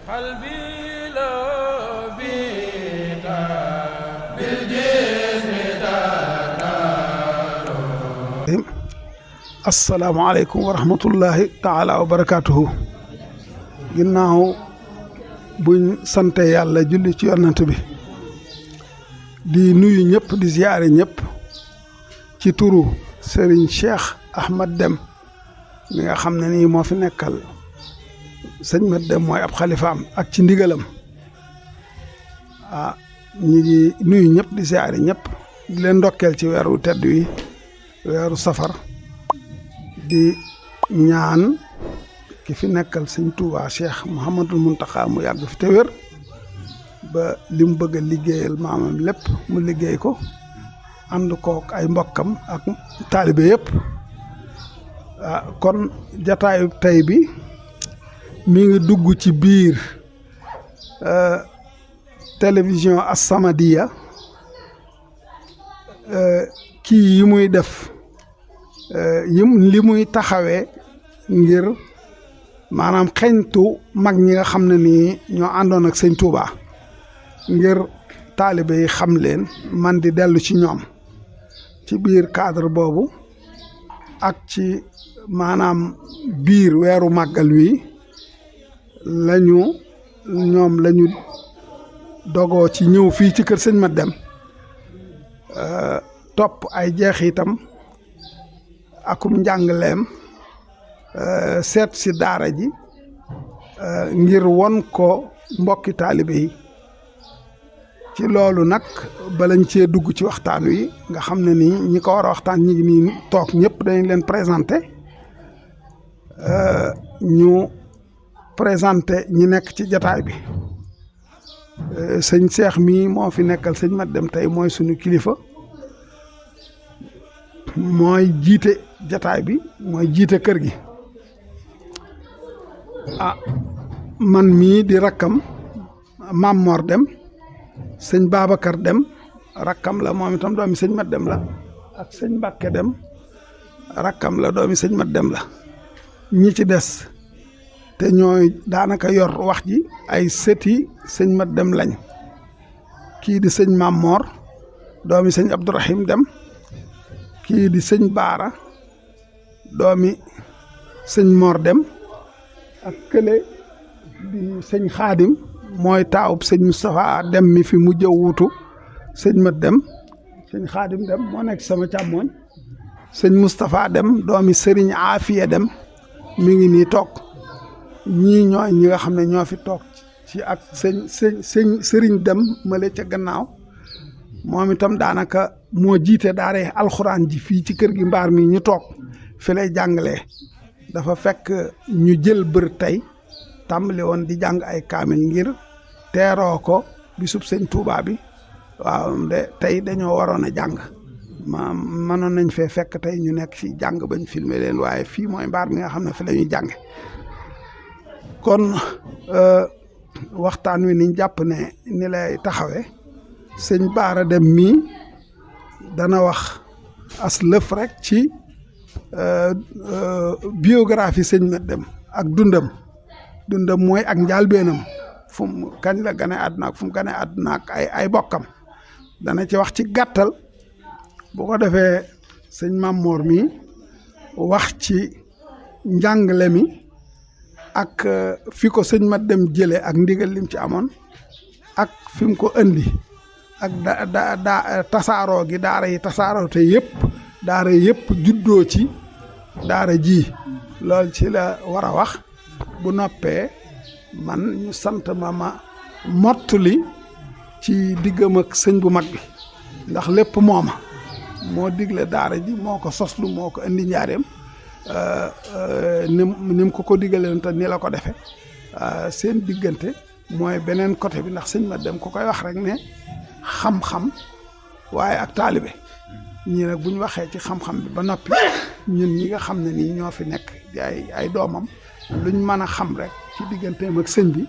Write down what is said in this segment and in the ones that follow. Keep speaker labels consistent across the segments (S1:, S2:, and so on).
S1: قلبي لا بيتا بالجسم تدار. السلام عليكم ورحمة الله تعالى وبركاته. ginnaaw buñ sante yàlla julli ci yonent bi di nuyu ñëpp di ziyaare ñëpp ci turu Serigne Cheikh Ahmad Deme mi nga xam ne nii moo fi nekkal sëñ Mat Deme mooy ab xalifaam ak ci ndigalam ñi ngi nuyu ñëpp di ziyaare ñëpp di leen ndokkeel ci weeru tedd wi weeru safar di ñaan ki fi nekkal sëñ Touba Cheikh Mouhamadul Mountakha mu yàgg fi te wér ba li mu bëgg a liggéeyal maamam lépp mu liggéey ko ànd kook ay mbokkam ak taalibe yëpp kon jataayu tey bi mi ngi dugg ci biir télévision As-Samadiyya kii yi muy def li muy taxawee ngir maanaam xeñtu mag ñi nga xam ne nii ñoo àndoon ak sëñ Touba ngir taalibe yi xam leen man di dellu ci ñoom ci biir cadre boobu ak ci maanaam biir weeru màggal wi ñoom lañu dogoo ci ñëw fii ci kër sëñ Mat Deme topp ay jeexitam akum njàngaleem seet si daara ji ngir won ko mbokki taalibe yi ci loolu nag balañ cee dugg ci waxtaan wi nga xam ne nii ñi ko war a waxtaan ñi ngi nii toog ñëpp dañ leen présenté ñu présenté ñi nekk ci jataay bi sëñ Cheikh mii moo fi nekkal sëñ Mat Deme tey mooy suñu kilifa mooy jiite jataay bi mooy jiite kër gi man mii di rakkam Maam Mor Deme sëñ Babacar Deme rakkam la moom itam doomi sëñ Mat Deme la ak sëñ Mbàkke Deme rakkam la doomi sëñ Mat Deme la ñi ci des te ñooy daanaka yor wax ji ay sëti sëñ Mat Deme lañ kii di sëñ Maam Mor doomi sëñ Abdourahim Deme kii di sëñ Baara doomi sëñ Mor Deme ak kële di sëñ Xaadim mooy taawub sëñ Moustapha Deme mi fi mujj a wuutu sëñ Mat Deme sëñ Xaadim Deme moo nekk sama càmmooñ sëñ Moustapha Deme doomi sëriñ Aafiya Deme mi ngi nii toog ñii ñooy ñi nga xam ne ñoo fi toog ci ak sëriñ Deme male ca gannaaw moom itam daanaka moo jiite daara alxuraan ji fii ci kër gi mbaar mi ñu toog fi lay jàngalee dafa fekk ñu jël bër tey tàmbali woon di jàng ay kaamil ngir teeroo ko bisub sëñ Touba bi waaw de tey dañoo waroon a jàng mënoon nañ fee fekk tey ñu nekk fii jàng bañ filmer leen waaye fii mooy mbaar mi nga xam ne fi la ñuy jànge kon waxtaan wi niñ jàpp ne ni lay taxawee sëñ Baara Deme mii dana wax as lëf rek ci biographie sëñ Mat Deme ak dundam mooy ak njaalbeenam fu mu kañ la gane àdduna ak fu mu gane àdduna ak ay bokkam dana ci wax ci gàttal bu ko defee sëñ Maam Mor mi wax ci njàngale mi ak fi ko sëñ Mat Deme jële ak ndigal lim ci amoon ak fi mu ko indi ak tasaaroo gi daara yi tasaaroo te daara yëpp juddoo ci daara ji lool ci la war a wax bu noppee man ñu sant ma mottali ci diggam ak sëñ bu mag bi ndax lépp mooma moo digle daara ji moo ko soslu moo ko indi njaareem ni mu ko diggaleen te ni la ko defe seen diggante mooy beneen côté bi ndax sëñ Mat Deme ko koy wax rek ne xam-xam waaye ak taalibe ñii nag bu ñu waxee ci xam-xam bi ba noppi ñun ñi nga xam ne nii ñoo fi nekk di ay doomam luñ mën a xam rek ci digganteem ak sëñ bi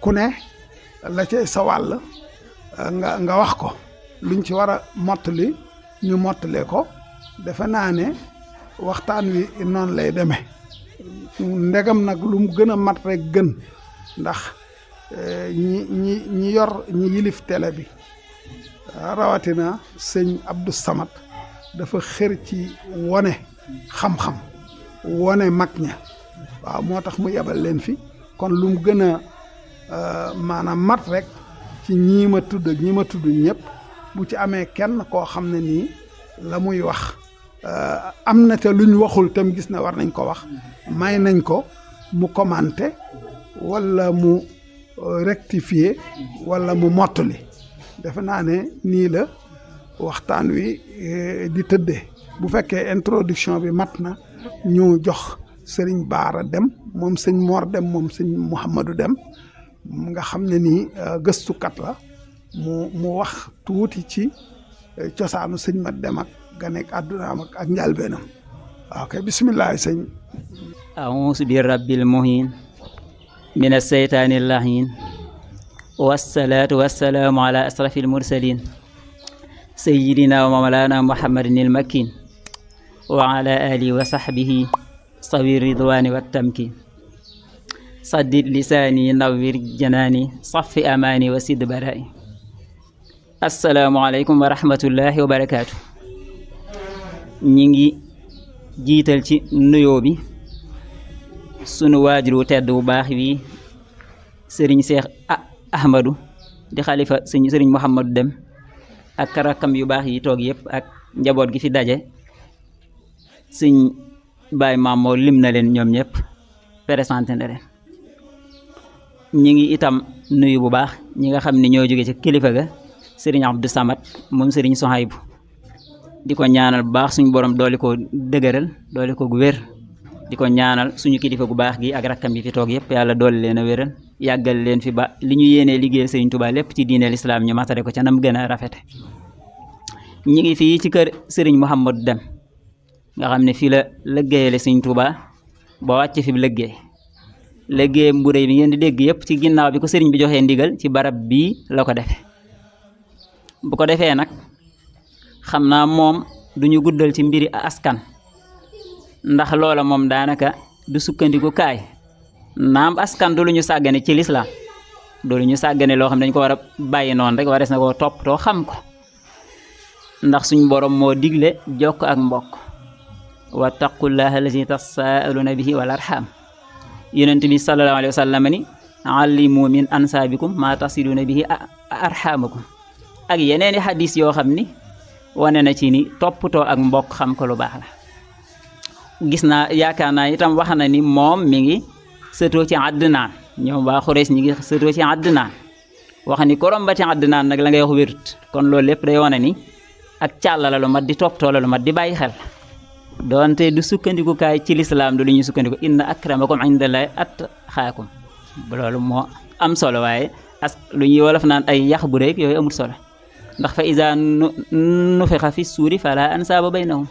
S1: ku ne la cay sa wàll nga wax ko luñ ci war a mottali ñu mottalee ko defe naa ne waxtaan wi noonu lay demee ndegam nag lu mu gën a mat rek gën ndax ñi yor ñi yilif télé bi rawatina sëñ Abdou Samad dafa xër ci wone xam-xam wone mag ña waaw moo tax mu yebal leen fi kon lu mu gën a maanaam mat rek ci ñii ma tudd ak ñi ma tudd ñëpp bu ci amee kenn koo xam ne nii la muy wax am na te luñ waxul tam gis ne war nañ ko wax may nañ ko mu commenter wala mu rectifier wala mu mottali defe naa ne nii la waxtaan wi di tëddee bu fekkee introduction bi mat na ñu jox sëriñ Baara Dem moom sëñ Mor Dem moom sëñ Mouhamadou Dem nga xam ne nii gëstukat la mu wax tuuti ci cosaanu sëñ Mat Dem ak ganek àddunaam ak njàlbeenam waaw kay bisimilah sëñ
S2: a'uuzu bi rabbil muhin min as-seytaani lahin wassalaatu wassalaamu ala asrafil mursalin sayyidina wa mawlana muhammadin il makin wa ala alihi wa sahbihi sawi ridwani wa tamkin saddid lisaani nawwir janaani safi amaani wa sid bara'i assalaamu aleykum wa rahmatullahi wa barakaatu ñi ngi jiital ci nuyoo bi sunu waajur wu tedd bu baax wi sëriñ Seex Ahmadu di xalifa sëriñ Mouhamadou Dem ak rakkam yu baax yi toog yëpp ak njaboot gi fi daje sëñ Baay Maam lim na leen ñoom ñëpp présenté na leen ñi ngi itam nuyu bu baax ñi nga xam ne ñoo jóge ci kilifa ga sëriñ Abdou Samad moom sëriñ Sohaybu di ko ñaanal bu baax suñu borom dooli ko dëgëral dooli ko gu wér di ko ñaanal suñu kilifa gu baax gi ak rakkam yi fi toog yëpp yàlla dooli leen a wéral yàggal leen fi ba li ñu yéenee liggéeyal sëriñ Tuubaa lépp ci diine lislaam ñu matale ko ca nam gën a rafete ñi ngi fii ci kër sëriñ Mouhamadou Dem nga xam ne fii la liggéeyale sëriñ Tuubaa ba wàcc fi liggéey bu réy bi ngeen di dégg yëpp ci ginnaaw bi ko sëriñ bi joxee ndigal ci barab bii la ko defe bu ko defee nag xam naa moom duñu guddal ci mbiri askan ndax loola moom daanaka du sukkandiku kaay naam askan du lu ñu sàggane ci lislaam du lu ñu sàggane loo xam ne dañ ko war a bàyyi noonu rek warees na koo toppatoo xam ko ndax suñ borom moo digle jokk ak mbokk wattaqullaha allazi tasaaluna bihi wal arham yonent bi sallallahu alayhi wa sallam ni allimu min ansaabikum ma tasiluna bihi arhamakum ak yeneeni xadis yoo xam ni wane na ci ni toppatoo ak mbokk xam ko lu baax la gis naa yaakaar naa itam wax na ni moom mi ngi sëtoo ci Adnaan ñoom waa Xurees ñi ngi sëtoo ci Adnaan wax ni ko romba ci Adnaan nag la ngay wax wérut kon loolu lépp day wane ni ak càlla la lu mat di toppatoo la lu mat di bàyyi xel doonte du sukkandiku kaay ci lislaam du lu ñuy sukkandiku inna akramakum indallahi atqaakum loolu moo am solo waaye lu ñuy wolof naan ay yax bu rek yooyu amul solo ndax fa iza nufixa fi suuri fala ansaaba baynahum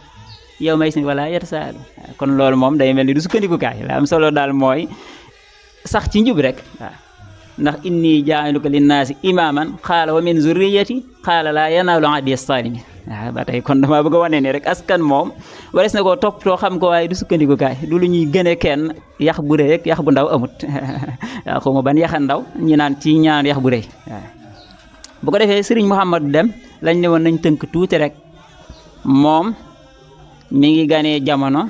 S2: yawma isin wala yatasaalu kon loolu moom day mel ni du sukkandiku kaay la am solo daal mooy sax ci njub rek waaw ndax inni jaa'iluka linnaasi imaaman qaala wa min zurriyati qaala laa yanaalu ahdi as-saalimiin waaw ba tey kon dama bëgg a wane ni rek askan moom warees na koo toppatoo xam ko waaye du sukkandiku kaay du lu ñuy gëne kenn yax bu rëy ak yax bu ndaw amut waaw xaw ma ban yaxa ndaw ñi naan ci ñaan yax bu rëy waaw bu ko defee sëriñ Mouhamadou Dem lañ ne woon nañ tënk tuuti rek moom mi ngi ganee jamono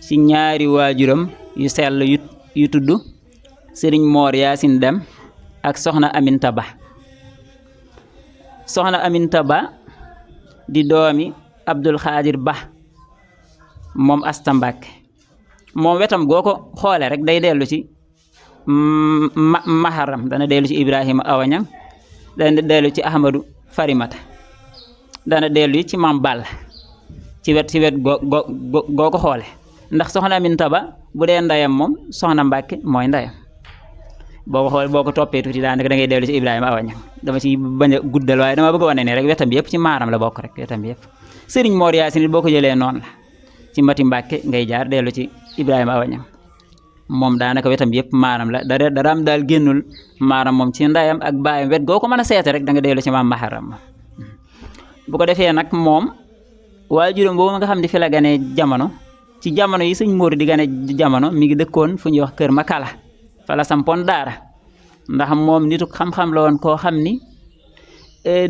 S2: ci ñaari waajuram yu sell yu tudd sëriñ Moor Yaasin Dem ak soxna Aminta Ba soxna Aminta Ba di doomi Abdul Xaadir Ba moom Asta Mbàkke moom wetam goo ko xoole rek day dellu ci maharam dana dellu ci Ibrahima Awañang dana dellu ci Ahmadu Farimata dana dellu ci Maam Balla ci wet goo ko xoole ndax soxna Aminta Ba bu dee ndeyam moom soxna Mbàkke mooy ndeyam boo ko toppee tuuti daanaka da ngay dellu ci Ibrahima Awañang dama ci bañ a guddal waaye dama bëgg a wane ne rek wetam bi yëpp ci maaram la bokk rek wetam bi yëpp sëriñ Moor Yaasin boo ko jëlee noonu la ci Mati Mbàkke ngay jaar dellu ci Ibrahima Awañang moom daanaka wetam bi yëpp maaram la daraam daal génnul maaram moom ci ndeyam ak baayam wet goo ko mën a seete rek da nga dellu ci maam maharam bu ko defee nag moom waajuram boobu nga xam ne fi la ganee jamono ci jamono yi sëñ Moor di gane jamono mi ngi dëkkoon fu ñuy wax Kër Makala fa la sampoon daara ndax moom nitu xam-xam la woon koo xam ni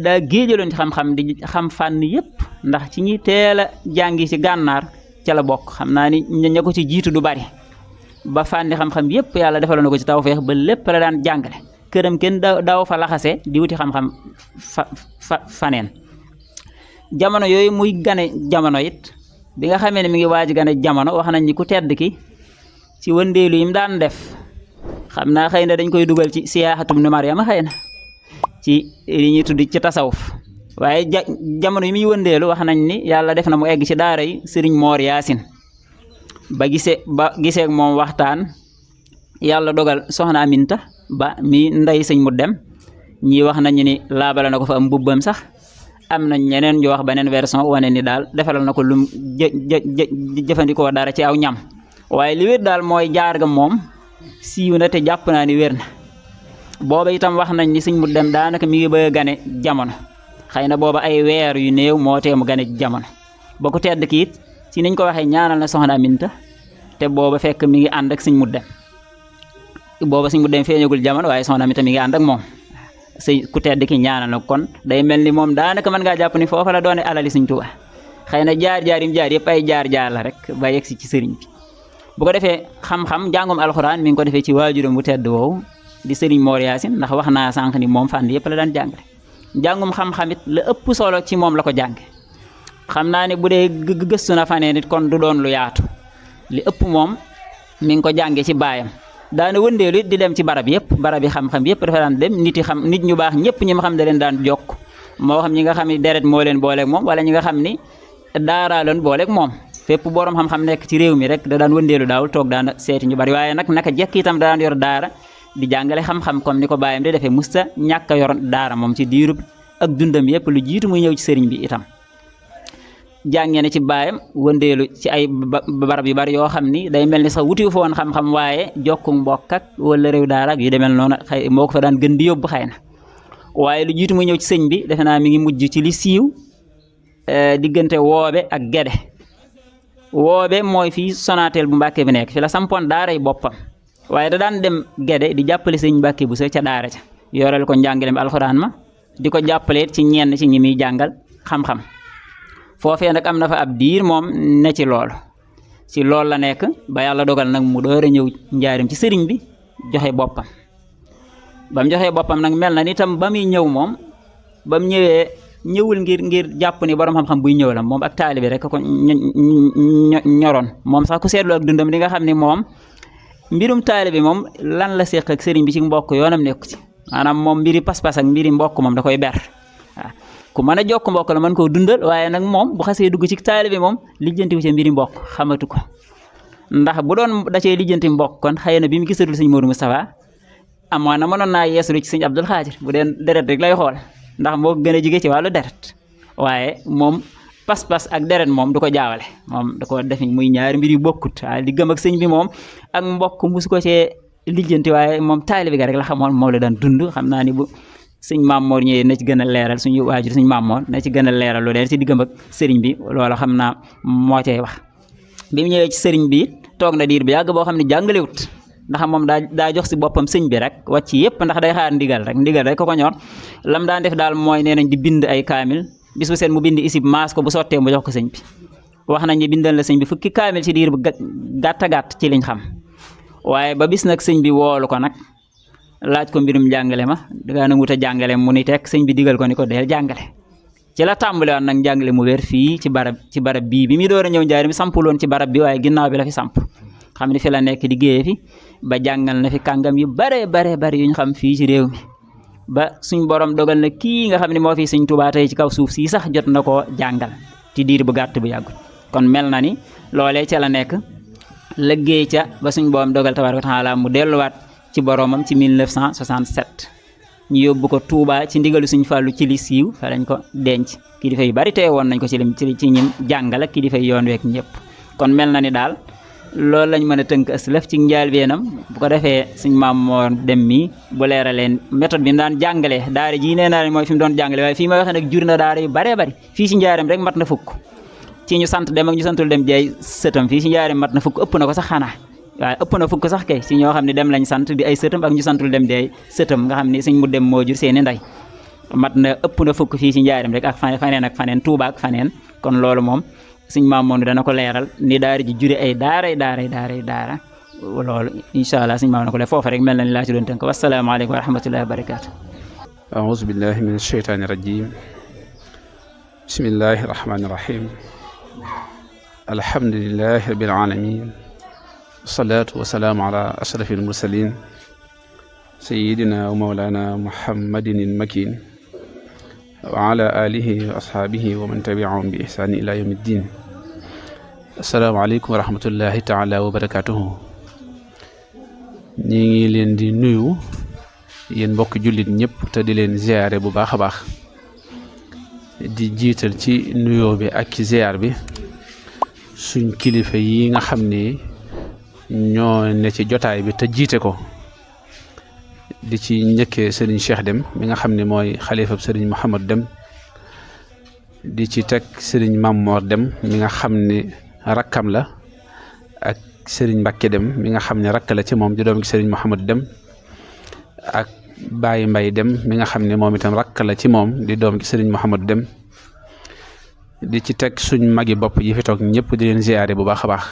S2: daa géejaloon ci xam-xam di xam fànn yépp ndax ci ñi teel a jàngi ci gànnaar ca la bokk xam naa ni ña ko ci jiitu du bari ba fànni xam-xam yépp yàlla defaloon na ko ci tawfeex ba lépp la daan jàngale këram kenn daaw fa laxase di wuti xam-xam faneen jamono yooyu muy gane jamono it bi nga xamee ne mi ngi waaj gane jamono wax nañ ni ku tedd ki ci wëndeelu yi mu daan def xam naa xëy na dañ koy dugal ci siyaaxatum nu Mariama xëy na ci li ñuy tudd ci tasawuf waaye jamono yi muy wëndeelu wax nañ ni yàlla def na mu egg ci daara yi sëriñ Moor Yaasin ba gisee ak moom waxtaan yàlla dogal soxna Aminta ba mi ndey sëñ mu dem ñii wax nañu ni laabala na ko fa am mbubbam sax am nañ ñeneen ñu wax beneen version wane ni daal defalal na ko lum jëfandikoo dara ci aw ñam waaye li wér daal mooy jaar ga moom siiw na te jàpp naa ni wér na booba itam wax nañ ni sëñ mu dem daanaka mi ngi bëgg a gane jamono xëy na booba ay weer yu néew moo tee mu gane jamono ba ku tedd ki it ci niñ ko waxee ñaanal na soxna Aminta te booba fekk mi ngi ànd ak sëñ mu dem booba sëñ mu dem feeñagul jamono waaye soxna Aminta mi ngi ànd ak moom ku tedd ki ñaanal na kon day mel ni moom daanaka mën ngaa jàpp ni foofa la doone alali sëñ Tuubaa xëy na jaar-jaar yim jaar yëpp ay jaar-jaar la rek ba yegsi ci sëriñ bi bu ko defee xam-xam njàngum alxuraan mi ngi ko defee ci waajuram bu tedd woowu di sëriñ Moor Yaasin ndax wax naa sànq ni moom fànn yëpp la daan jàngale njàngum xam-xam it la ëpp solo ci moom la ko jànge xam naa ne bu dee gëstu na faneen nit kon du doon lu yaatu li ëpp moom mi ngi ko jànge ci baayam daana wëndeelu it di dem ci barab yi xam-xam yëpp dafa daan dem nit ñu baax ñëpp ñi ma xam da leen daan jokk moo xam ñi nga xam ni deret moo leen booleeg moom wala ñi nga xam ni daaraa leen booleeg moom fépp boroom xam-xam nekk ci réew mi rek da daan wëndeelu daawul toog daan seeti ñu bari waaye nag naka jekk itam da daan yor daara di jàngale xam-xam comme ni ko baayam di defee musta ñàkk a yor daara moom ci diirub ak dundam yëpp lu jiitu muy ñëw ci sëriñ bi itam jàngee na ci baayam wëndeelu ci ay barab yu bari yoo xam ni day mel ni sax wuti fa woon xam-xam waaye jokku mbokk ak wala réew daara ak yu demel noonu xëy moo ko fa daan gën di yóbbu xëy na waaye lu jiitu muy ñëw ci sëñ bi defe naa mi ngi mujj ci li siiw diggante woobe ak gede woobe mooy fii Sonatel bu Mbàkke bi nekk fi la sampoon daaray boppam waaye da daan dem gede di jàppale sëñ Mbàkke bu sa ca daara ca yoreel ko njàngaleem alxuraan ma di ko jàppale ci ñenn ci ñi muy jàngal xam-xam foofee nag am na fa ab diir moom ne ci loolu la nekk ba yàlla dogal nag mu door a ñëw njaarim ci sëriñ bi joxe boppam ba mu joxee boppam nag mel na ni tam ba muy ñëw moom ba mu ñëwee ñëwul ngir jàpp ni borom xam-xam buy ñëw la moom ak taalibe rek ko ñoroon moom sax ku seetlu ak dundam di nga xam ni moom mbirum taalibe moom lan la séq ak sëriñ bi ci mbokk yoonam nekku ci maanaam moom mbiri pas-pas ak mbiri mbokk moom da koy ber waaw ku mën a jokk mbokk la mën koo dundal waaye nag moom bu xasee dugg ci taalibe moom lijjantiwu ci mbiri mbokk xamatu ko ndax bu doon da cee lijjanti mbokk kon xëy na bi mu gisatul sëñ Modou Moustapha amoon na mënoon naa yeesulu ci sëñ Abdul Xaadir bu dee deret rek lay xool ndax moo gën a jige ci wàllu deret waaye moom pas-pas ak deret moom du ko jaawale moom da ko def muy ñaari mbir yu bokkut waaye di gëm ak sëñ bi moom ak mbokk musu ko cee lijjanti waaye moom taalibe ga rek la xamoon moom la daan dund xam naa ni bu sëñ Mamor ñëwee na ci gën a leeral suñu waajur sëñ Mamor na ci gën a leeral lu leer ci diggam ak sëriñ bi loolu xam naa moo cay wax bi mu ñëwee ci sëriñ bi toog na diir bi yàgg boo xam ne jàngalewut ndax moom daa jox si boppam sëñ bi rek wàcc yëpp ndax day xaar ndigal rek ko ñor lam daan def daal mooy nee nañ di bind ay kaamil bis bu seen mu bind isib maas ko bu sottee mu jox ko sëñ bi wax nañ ni bindal la sëñ bi fukki kaamil ci diir bu gàtt ci liñ xam waaye ba bis nag sëñ bi woolu ko nag laaj ko mbirum jàngale ma dangaa nanguut a jàngale mu ni tekk sëñ bi digal ko ni ko deel jàngale ci la tàmbale woon nag njàngale mu wér fii ci barab bii bi muy door a ñëw njaarim sampul woon ci barab bi waaye ginnaaw bi la fi samp xam ni fi la nekk di géeye fi ba jàngal na fi kàngam yu bare yu ñu xam fii ci réew mi ba suñ borom dogal na kii nga xam ne moo fi sëñ Tuubaa tey ci kaw suuf sii sax jot na koo jàngal ci diir bu gàtt bu yàggul kon mel na ni loolee ca la nekk liggéey ca ba suñ borom dogal tabaaraka taala mu delluwaat ci boromam ci 1967 ñu yóbbu ko Touba ci ndigalu suñ Fàllu ci li siiw fa lañ ko denc kilifa yu bari tee woon nañ ko ci ñim jàngal ak kilifa yoon week ñëpp kon mel na ni daal loolu lañ mën a tënk aslëf ci njaalbeenam bu ko defee suñ maam moo dem mi bu leeraleen méthode bi mu daan jàngalee daara ji nee naa mooy fi mu doon jàngale waaye fii may waxee nag jur na daara yu baree bari fii ci njaareem rek mat na fukk ci ñu sant dem ak ñu santul dem jaay sëtam fii ci njaareem mat na fukk ëpp na ko sax xanaa waaye ëpp na fukk sax kay si ñoo xam ne dem lañ sant di ay sëtam ak ñu santul dem di ay sëtam nga xam ne sëñ mu dem moo jur seeni ndey mat na ëpp na fukk fii si njaarim rek ak faneen Tuuba ak faneen kon loolu moom sëñ Mamour dana ko leeral ni daara ji jure ay daara loolu incha allah sëñ Mamour na ko leer foofu rek mel na ni laa ci doon tënk wasalaamaaleykum wa rahmatullahi wa barakaatu.
S3: أعوذ بالله من الشيطان الرجيم بسم الله الرحمن الرحيم الحمد لله رب العالمين والصلاة والسلام على أشرف المرسلين سيدنا ومولانا محمد المكين وعلى آله وأصحابه ومن تبعهم بإحسان إلى يوم الدين السلام عليكم ورحمة الله تعالى وبركاته ñi ngi leen di nuyu yéen mbokk jullit ñëpp te di leen ziare bu baax a baax di jiital ci nuyoo bi ak ci ziar bi suñ kilifa yi nga xam ne ñoo ne ci jotaay bi te jiite ko di ci njëkkee Serigne Cheikh Deme mi nga xam ne mooy xalifab Serigne Mouhamad Deme di ci teg Serigne Mamor Deme mi nga xam ne rakkam la ak Serigne Mbacke Deme mi nga xam ne rakk la ci moom di doom ci Serigne Mouhamad Deme ak Baye Mbaye Deme mi nga xam ne moom itam rakk la ci moom di doom ci Serigne Mouhamad Deme di ci teg suñ magi bopp yi fi toog ñëpp di leen ziyaare bu baax a baax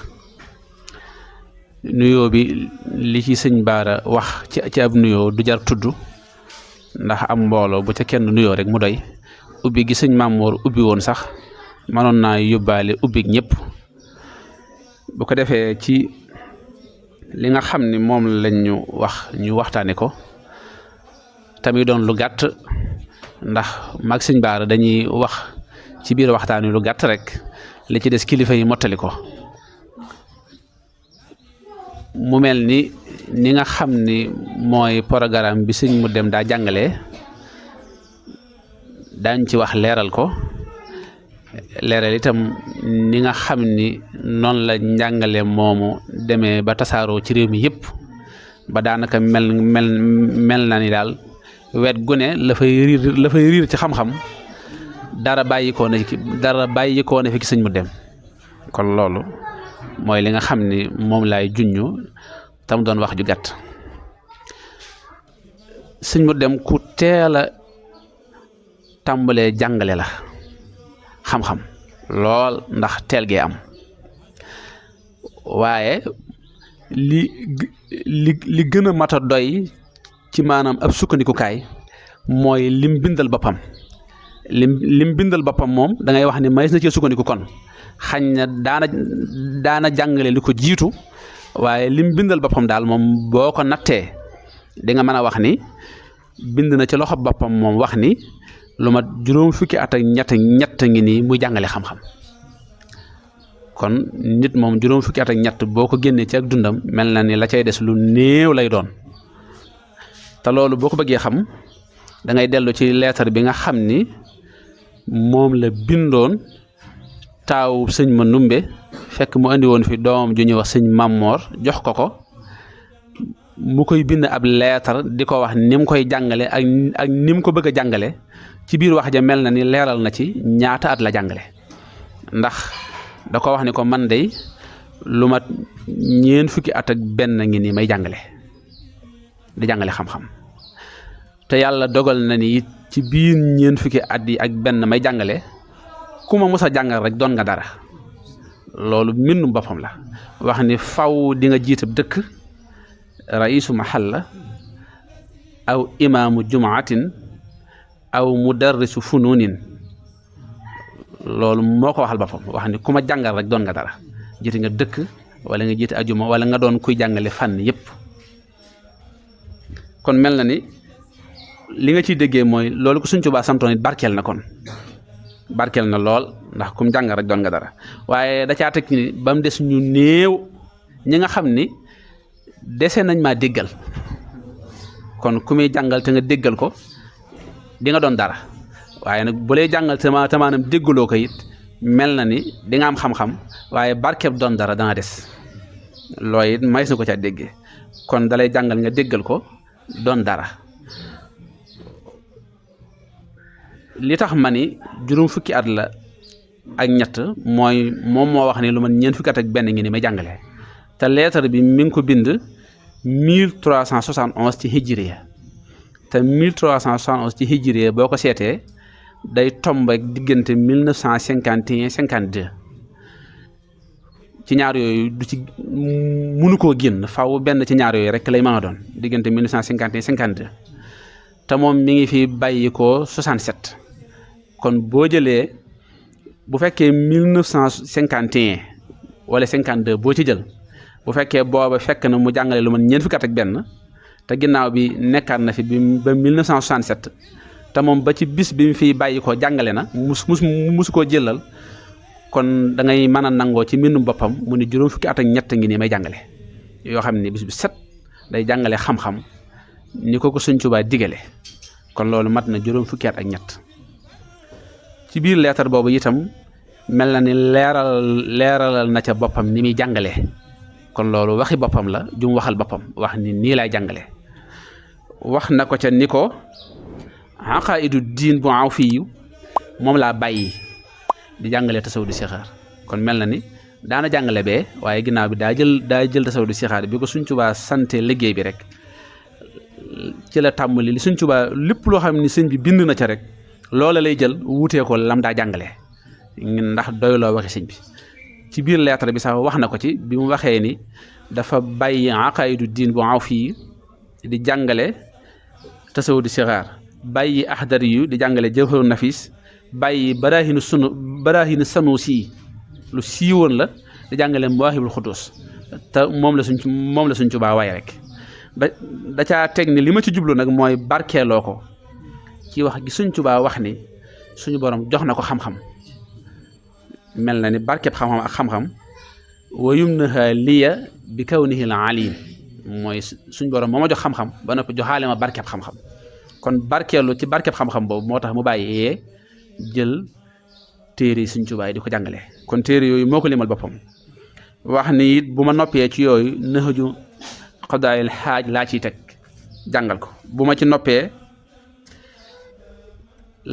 S3: nuyoo bi li ci sëñ Baara wax ci ab nuyoo du jar tudd ndax am mbooloo bu ca kenn nuyoo rek mu doy ubbi gi sëñ Mamour ubbi woon sax mënoon naa yóbbaale ubbi ñëpp bu ko defee ci li nga xam ni moom lañ ñu wax ñu waxtaane ko tamit doon lu gàtt ndax mag sëñ Baara dañuy wax ci biir waxtaan wi lu gàtt rek li ci des kilifa yi mottali ko mu mel ni nga xam ni mooy programme bi sëñ mu dem daa jàngale daañ ci wax leeral ko leeral itam ni nga xam ni noonu la njàngale moomu demee ba tasaaroo ci réew mi yëpp ba daanaka mel na ni daal wet gu ne la fay riir ci xam-xam dara bàyyikoo na fi ki sëñ mu dem kon loolu mooy li nga xam ni moom laay junñu tam doon wax ju gàtt sëñ mu dem ku teel a tàmbalee jàngale la xam-xam lool ndax teel gee am waaye li gën a mat a doy ci maanaam ab sukkandikukaay mooy lim bindal boppam lim bindal boppam moom da ngay wax ni mays na ci sukkandiku kon xañ na daana jàngale li ko jiitu waaye lim bindal boppam daal moom boo ko nattee di nga mën a wax ni bind na ci loxo boppam moom wax ni lu mat juróom fukki at ak ñett ngi nii muy jàngale xam-xam kon nit moom juróom fukki at ak ñett boo ko génnee ci ak dundam mel na ni la cay des lu néew lay doon te loolu boo ko bëggee xam da ngay dellu ci leetar bi nga xam ni moom la bindoon taaw sëñ ma numbe fekk mu andi woon fi doomam ju ñuy wax sëñ Mamor jox ko mu koy bind ab leetar di ko wax ni mu koy jàngale ak ni mu ko bëgg a jàngale ci biir wax ja mel na ni leeral na ci ñaata at la jàngale ndax da ko wax ni ko man dey lu mat ñeen fukki at ak benn ngi nii may jàngale di jàngale xam-xam te yàlla dogal na ni it ci biir ñeen fukki at yi ak benn may jàngale ku ma mos a jàngal rek doon nga dara loolu mbindum boppam la wax ni faw di nga jiitab dëkk raisu mahalla aw imaamu jumaatin aw mudarrisu fununin loolu moo ko waxal boppam wax ni ku ma jàngal rek doon nga dara jiite nga dëkk wala nga jiite ajuma wala nga doon kuy jàngale fànn yépp kon mel na ni li nga ciy déggee mooy loolu ko Sëñ Tuubaa santoon it barkeel na kon barkeel na lool ndax kum jàngal rek doon nga dara waaye da caa teg ni ba mu des ñu néew ñi nga xam ni dese nañ maa déggal kon ku muy jàngal te nga déggal ko di nga doon dara waaye nag bu lay jàngal te maanaam déggaloo ko it mel na ni di nga am xam-xam waaye barkeeb doon dara dana des looy it may su ko ca déggee kon dalay jàngal nga déggal ko doon dara li tax ma ni juróom fukki at la ak ñett mooy moom moo wax ni lu man ñeent fukki at ak benn ngi ni may jàngale te lettre bi mi ngi ko bind 1371 ci hijriya te 1371 ci hijriya boo ko seetee day tomb ak diggante 1951 52 ci ñaar yooyu du ci mënu koo génn faaw benn ci ñaar yooyu rek lay mën a doon diggante 1951 52 te moom mi ngi fi bàyyi ko 67 kon boo jëlee bu fekkee 1951 wala 52 boo ci jël bu fekkee booba fekk na mu jàngale lu man ñeent fukki at ak benn te ginnaaw bi nekkaat na fi ba 1967 te moom ba ci bis bi mu fiy bàyyi ko jàngale na musu koo jëlal kon da ngay mën a nangoo ci mbindum boppam mu ni juróom fukki at ak ñett ngi nii may jàngale yoo xam ne bis bi set day jàngale xam-xam ni ko Sëñ Tuubaa digale kon loolu mat na juróom fukki at ak ñett ci biir leetar boobu itam mel na ni leeralal na ca boppam ni muy jàngale kon loolu waxi boppam la jum waxal boppam wax ni nii lay jàngale wax na ko ca ni ko aqaidu diin bu aw fiyu moom laa bàyyi di jàngale tasawudu sixaar kon mel na ni daana jàngale bee waaye ginnaaw bi daa jël tasawudu sixaar bi ko Sëñ Tuubaa sante liggéey bi rek ci la tàmbali li Sëñ Tuubaa lépp loo xam ni sëñ bi bind na ca rek loola lay jël wutee ko lam daa jàngale ndax doyloo waxi sëñ bi ci biir lettre bi sax wax na ko ci bi mu waxee ni dafa bàyyi aqaidu diin bu aw fii di jàngale tasawudu sixaar bàyyi axdari yu di jàngale jawharu nafis bàyyi barahinu sanusi lu siiwoon la di jàngale mawaahibul xudus te moom la Sëñ Tuubaa waaye rek da caa teg ni li ma ci jublu nag mooy barkeeloo ko ci wax gi Sëñ Tuubaa wax ni suñu borom jox na ko xam-xam mel na ni barkeeb xam-xam ak xam-xam wayum naha liya bi kawnihi al alim mooy suñu borom moo ma jox xam-xam ba noppi joxaale ma barkeeb xam-xam kon barkeelu ci barkeeb xam-xam boobu moo tax mu bàyyee jël téere yi Sëñ Tuubaa di ko jàngale kon téere yooyu moo ko limal boppam wax ni it bu ma noppee ci yooyu naxaju xadaayil xaaj laa ciy teg jàngal ko bu ma ci noppee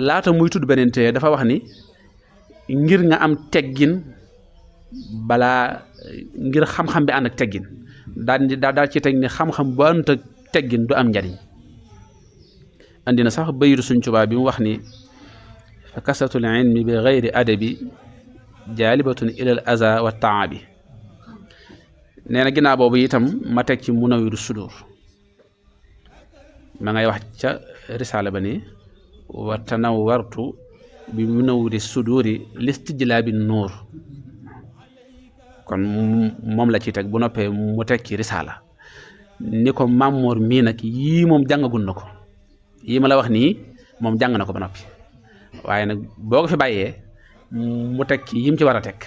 S3: laata muy tudd beneen téere dafa wax ni ngir nga am teggin balaa ngir xam-xam bi ànd ak teggin daal ci teg ni xam-xam bu ànd ak teggin du am njariñ andi na sax bayitu Sëñ Tuubaa bi mu wax ni fa kasatul ilmi bi gayri adabi jaalibatun ilal aza wa taabi nee na ginnaaw boobu itam ma teg ci Munawwiru Sudur ma ngay wax ca risaala ba ni wa tanawwartu bi Munawwiri Suduri listijlaabi nuur kon moom la ci teg bu noppee mu teg ci risaala ni ko Mamoor mii nag yii moom jàngagul na ko yii ma la wax nii moom jàng na ko ba noppi waaye nag boo ko fi bàyyee mu teg ci yim ci war a teg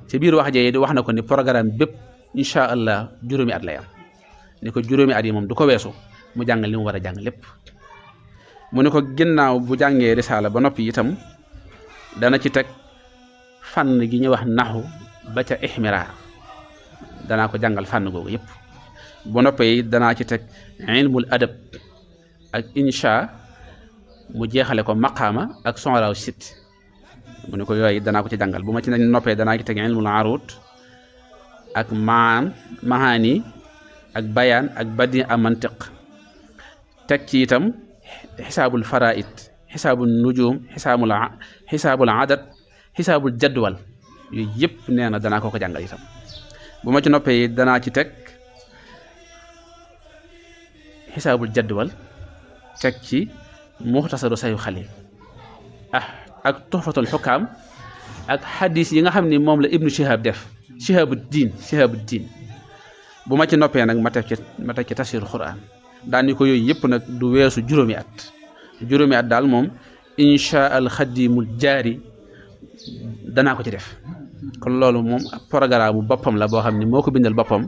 S3: ci biir wax jee wax na ko ni programme bépp incha allah juróomi at lay am ni ko juróomi at yi moom du ko weesu mu jàng li mu war a jàng lépp mu ne ko ginnaaw bu jàngee risaala ba noppi itam dana ci teg fànn gi ñuy wax naxu ba ca ihmiraar danaa ko jàngal fànn googu yëpp bu noppee danaa ci teg ilmul adab ak insha mu jeexale ko maqaama ak sonraaw sit mu ne ko yooyu danaa ko ci jàngal bu ma ci noppee danaa ci teg ilmul arut ak maani ak bayaan ak badi a mantiq teg ci itam xisaabul faraid xisaabul nujum xisaabul adat xisaabul jadwal yooyu yëpp nee na danaa ko jàngal itam bu ma ci noppee danaa ci teg xisaabul jadwal teg ci muxtasaru sayu xalil ak tuhfatul xukaam ak xadis yi nga xam ni moom la ibnu shihab def shihabu diin bu ma ci noppee nag ma teg ci tafsiru quran daan ni ko yooyu yëpp nag du weesu juróomi at daal moom insha al xadimul jaari danaa ko ci def kon loolu moom programme boppam la boo xam ni moo ko bindal boppam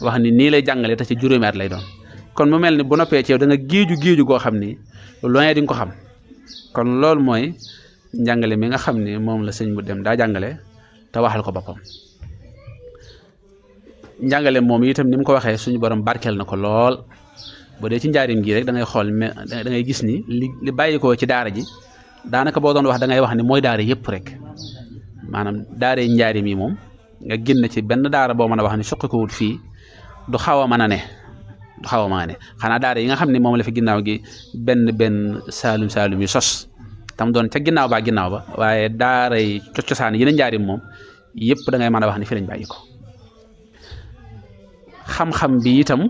S3: wax ni nii lay jàngale te ci juróomi at lay doon kon mu mel ni bu noppee ci yow da nga géeju goo xam ni loin di nga ko xam kon loolu mooy njàngale mi nga xam ni moom la sëñ bu dem daa jàngale te waxal ko boppam njàngale moom itam ni mu ko waxee suñu borom barkeel na ko lool bu dee ci njaarim gi rek da ngay xool mais da ngay gis ni li bàyyi ko ci daara ji daanaka boo doon wax da ngay wax ni mooy daara yëpp rek maanaam daara njaarim yi moom nga génn ci benn daara boo mën a wax ni suqi ko wut fii du xaw a mën a ne xanaa daara yi nga xam ne moom la fi ginnaaw gi benn saalum yu sos tam doon ca ginnaaw ba waaye daara yi cosaan yi na njaarim moom yëpp da ngay mën a wax ni fi lañ bàyyi ko xam-xam bi itam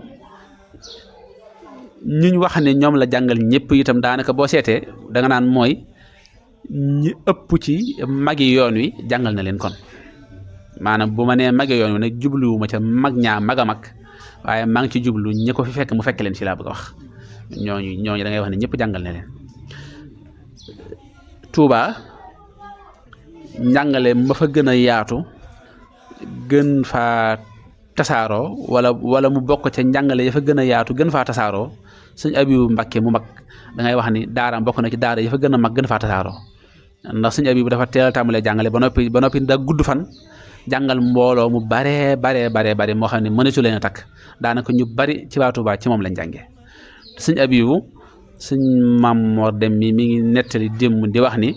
S3: ñuñ wax ne ñoom la jàngal ñëpp itam daanaka boo seetee da nga naan mooy ñi ëpp ci magi yoon wi jàngal na leen kon maanaam bu ma nee magi yoon wi nag jubluwuma ca mag ñaa mag a mag waaye maa ngi ci jublu ñi ko fi fekk mu fekk leen ci laa bëgg a wax ñooñu da ngay wax ne ñëpp jàngal na leen Touba njàngale ma fa gën a yaatu gën faa tasaaroo wala mu bokk ca njàngale ya fa gën a yaatu gën faa tasaaroo sëñ Abibu Mbàkke mu mag da ngay wax ni daaraam bokk na ci daara ya fa gën a mag gën faa tasaaroo ndax sëñ Abibu dafa teel a tàmbalee jàngale ba noppi da gudd fan jàngal mbooloo mu bare moo xam ne mënatu leen a takk daanaka ñu bari ci waa Touba ci moom lañ jàngee sëñ Abibu sëñ Maam Mor Dem mi ngi nettali démb di wax ni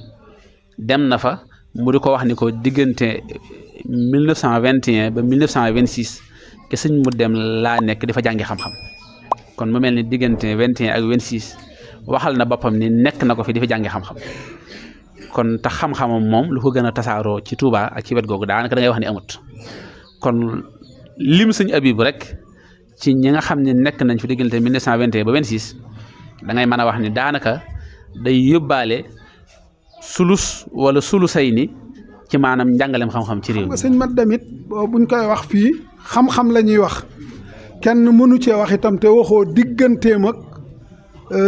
S3: dem na fa mu di ko wax ni ko diggante 1921 ba 1926 ke sëñ mu dem laa nekk di fa jàngi xam-xam kon mu mel ni diggante 21 ak 26 waxal na boppam ni nekk na ko fi di fa jàngi xam-xam kon tax xam-xamam moom lu ko gën a tasaaroo ci Touba ak ci wet googu daanaka da ngay wax ni amut kon lim sëñ Abibu rek ci ñi nga xam ne nekk nañ fi diggante 1921 ba 26 da ngay mën a wax ni daanaka day yóbbaale sulus wala sulusay ni ci maanaam njàngaleem xam-xam ci réew mi.
S1: sëñ Mat Dem it buñ koy wax fii xam-xam la ñuy wax kenn mënu cee wax itam te waxoo digganteem ak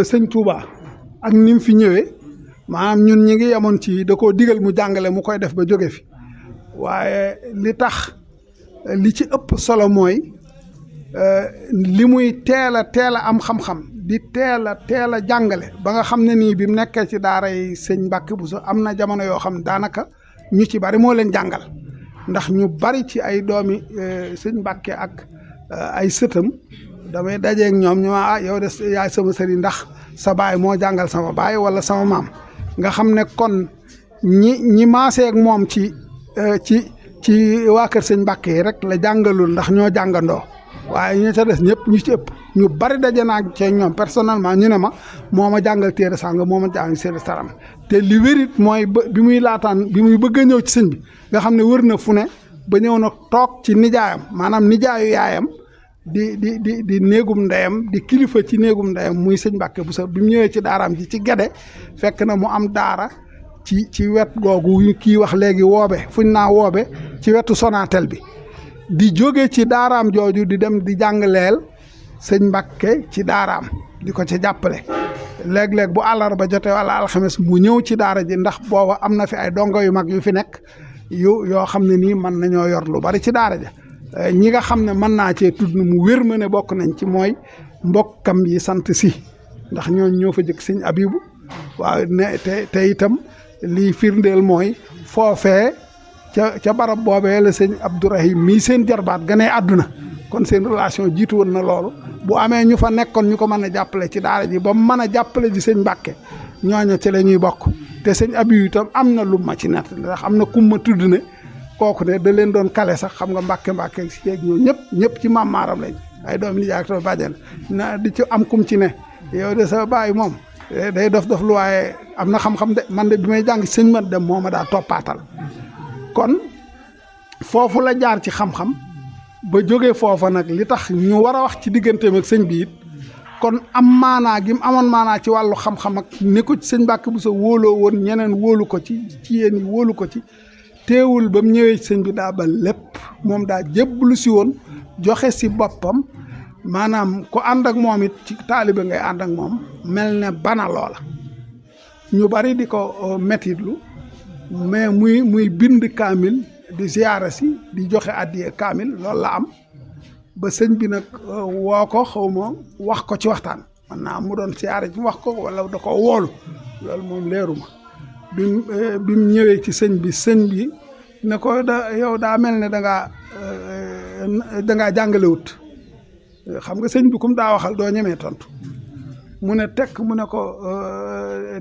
S1: sëñ Touba ak ni mu fi ñëwee maanaam ñun ñi ngi yemoon ci da koo digal mu jàngale mu koy def ba jóge fi waaye li tax li ci ëpp solo mooy li muy teel a am xam-xam di teel a jàngale ba nga xam ne nii bi mu nekkee ci daaray sëñ Mbàkke Buso am na jamono yoo xam daanaka ñu ci bari moo leen jàngal ndax ñu bari ci ay doomi sëñ Mbàkke ak ay sëtam damay dajeeg ñoom ñu ma yow de yaay sama sëriñ ndax sa baay moo jàngal sama baay wala sama maam nga xam ne kon ñi maaseeg moom ci waa kër sëñ Mbàkke yi rek la jàngalul ndax ñoo jàngandoo waaye ñu ca des ñëpp ñu ci ëpp ñu bari daje naa ci ñoom personnellement ñu ne ma moo ma jàngal téere sàng moo ma jàngal téere saram te li wérit mooy bi muy bëgg a ñëw ci sëñ bi nga xam ne wër na fu ne ba ñëw na toog ci nijaayam maanaam nijaayu yaayam di néegum ndeyam di kilifa ci néegum ndeyam muy sëñ Mbàkke Buso bi mu ñëwee ci daaraam ji ci Gede fekk na mu am daara ci wet googu kii wax léegi woobe fuñ naa woobe ci wetu Sonatel bi di jóge ci daaraam jooju di dem di jàngaleel sëñ Mbàkke ci daaraam di ko ci jàppale léeg-léeg bu àllarba jotee wala alxames mu ñëw ci daara ji ndax booba am na fi ay dongo yu mag yu fi nekk yoo xam ne nii mën nañoo yor lu bari ci daara ja ñi nga xam ne mën naa cee tudd mu wér ma ne bokk nañ ci mooy mbokkam yi sant si ndax ñoo fa jëkk sëñ Abibu waaw ne te itam lii firndeel mooy foofee ca barab boobee la sëñ Abdourahim mii seen jarbaat ganee àdduna kon seen relation jiitu woon na loolu bu amee ñu fa nekkoon ñu ko mën a jàppale ci daara ji ba mën a jàppale ji sëñ Mbàkke ñooña ci la ñuy bokk te sëñ Abibu itam am na lu ma ci nett ndax am na kum ma tudd ne kooku de da leen doon kale sax xam nga Mbàkke si yeeg ñoo ñëpp ci maam maaram lañ ay doom nijaay ak to bàjjen na di ci am kum ci ne yow de sa baay moom day dof lu waaye am na xam-xam de man de bi may jàng sëñ Mat Dem moo ma daa toppaatal kon foofu la jaar ci xam-xam ba jógee foofa nag li tax ñu war a wax ci digganteem ak sëñ bi it kon am maanaa gi mu amoon maanaa ci wàllu xam-xam ak ne ko ci sëñ Mbàkke Buso wóoloo woon ñeneen wóolu ko ci yéen yi wóolu ko ci teewul ba mu ñëwee ci sëñ bi daa ba lépp moom daa jébbalu si woon joxe si boppam maanaam ku ànd ak moom it ci taalibe ngay ànd ak moom mel ne bana loola ñu bari di ko metitlu mais muy bind kaamil di ziyaara si di joxe addiya kaamil loolu la am ba sëñ bi nag woo ko xawma wax ko ci waxtaan man naa mu doon ziyaara ci wax ko wala da ko woolu loolu moom leeruma bi mu ñëwee ci sëñ bi ne ko yow daa mel ne dangaa jàngalewut xam nga sëñ bi kum daa waxal doo ñemee tontu mu ne tekk mu ne ko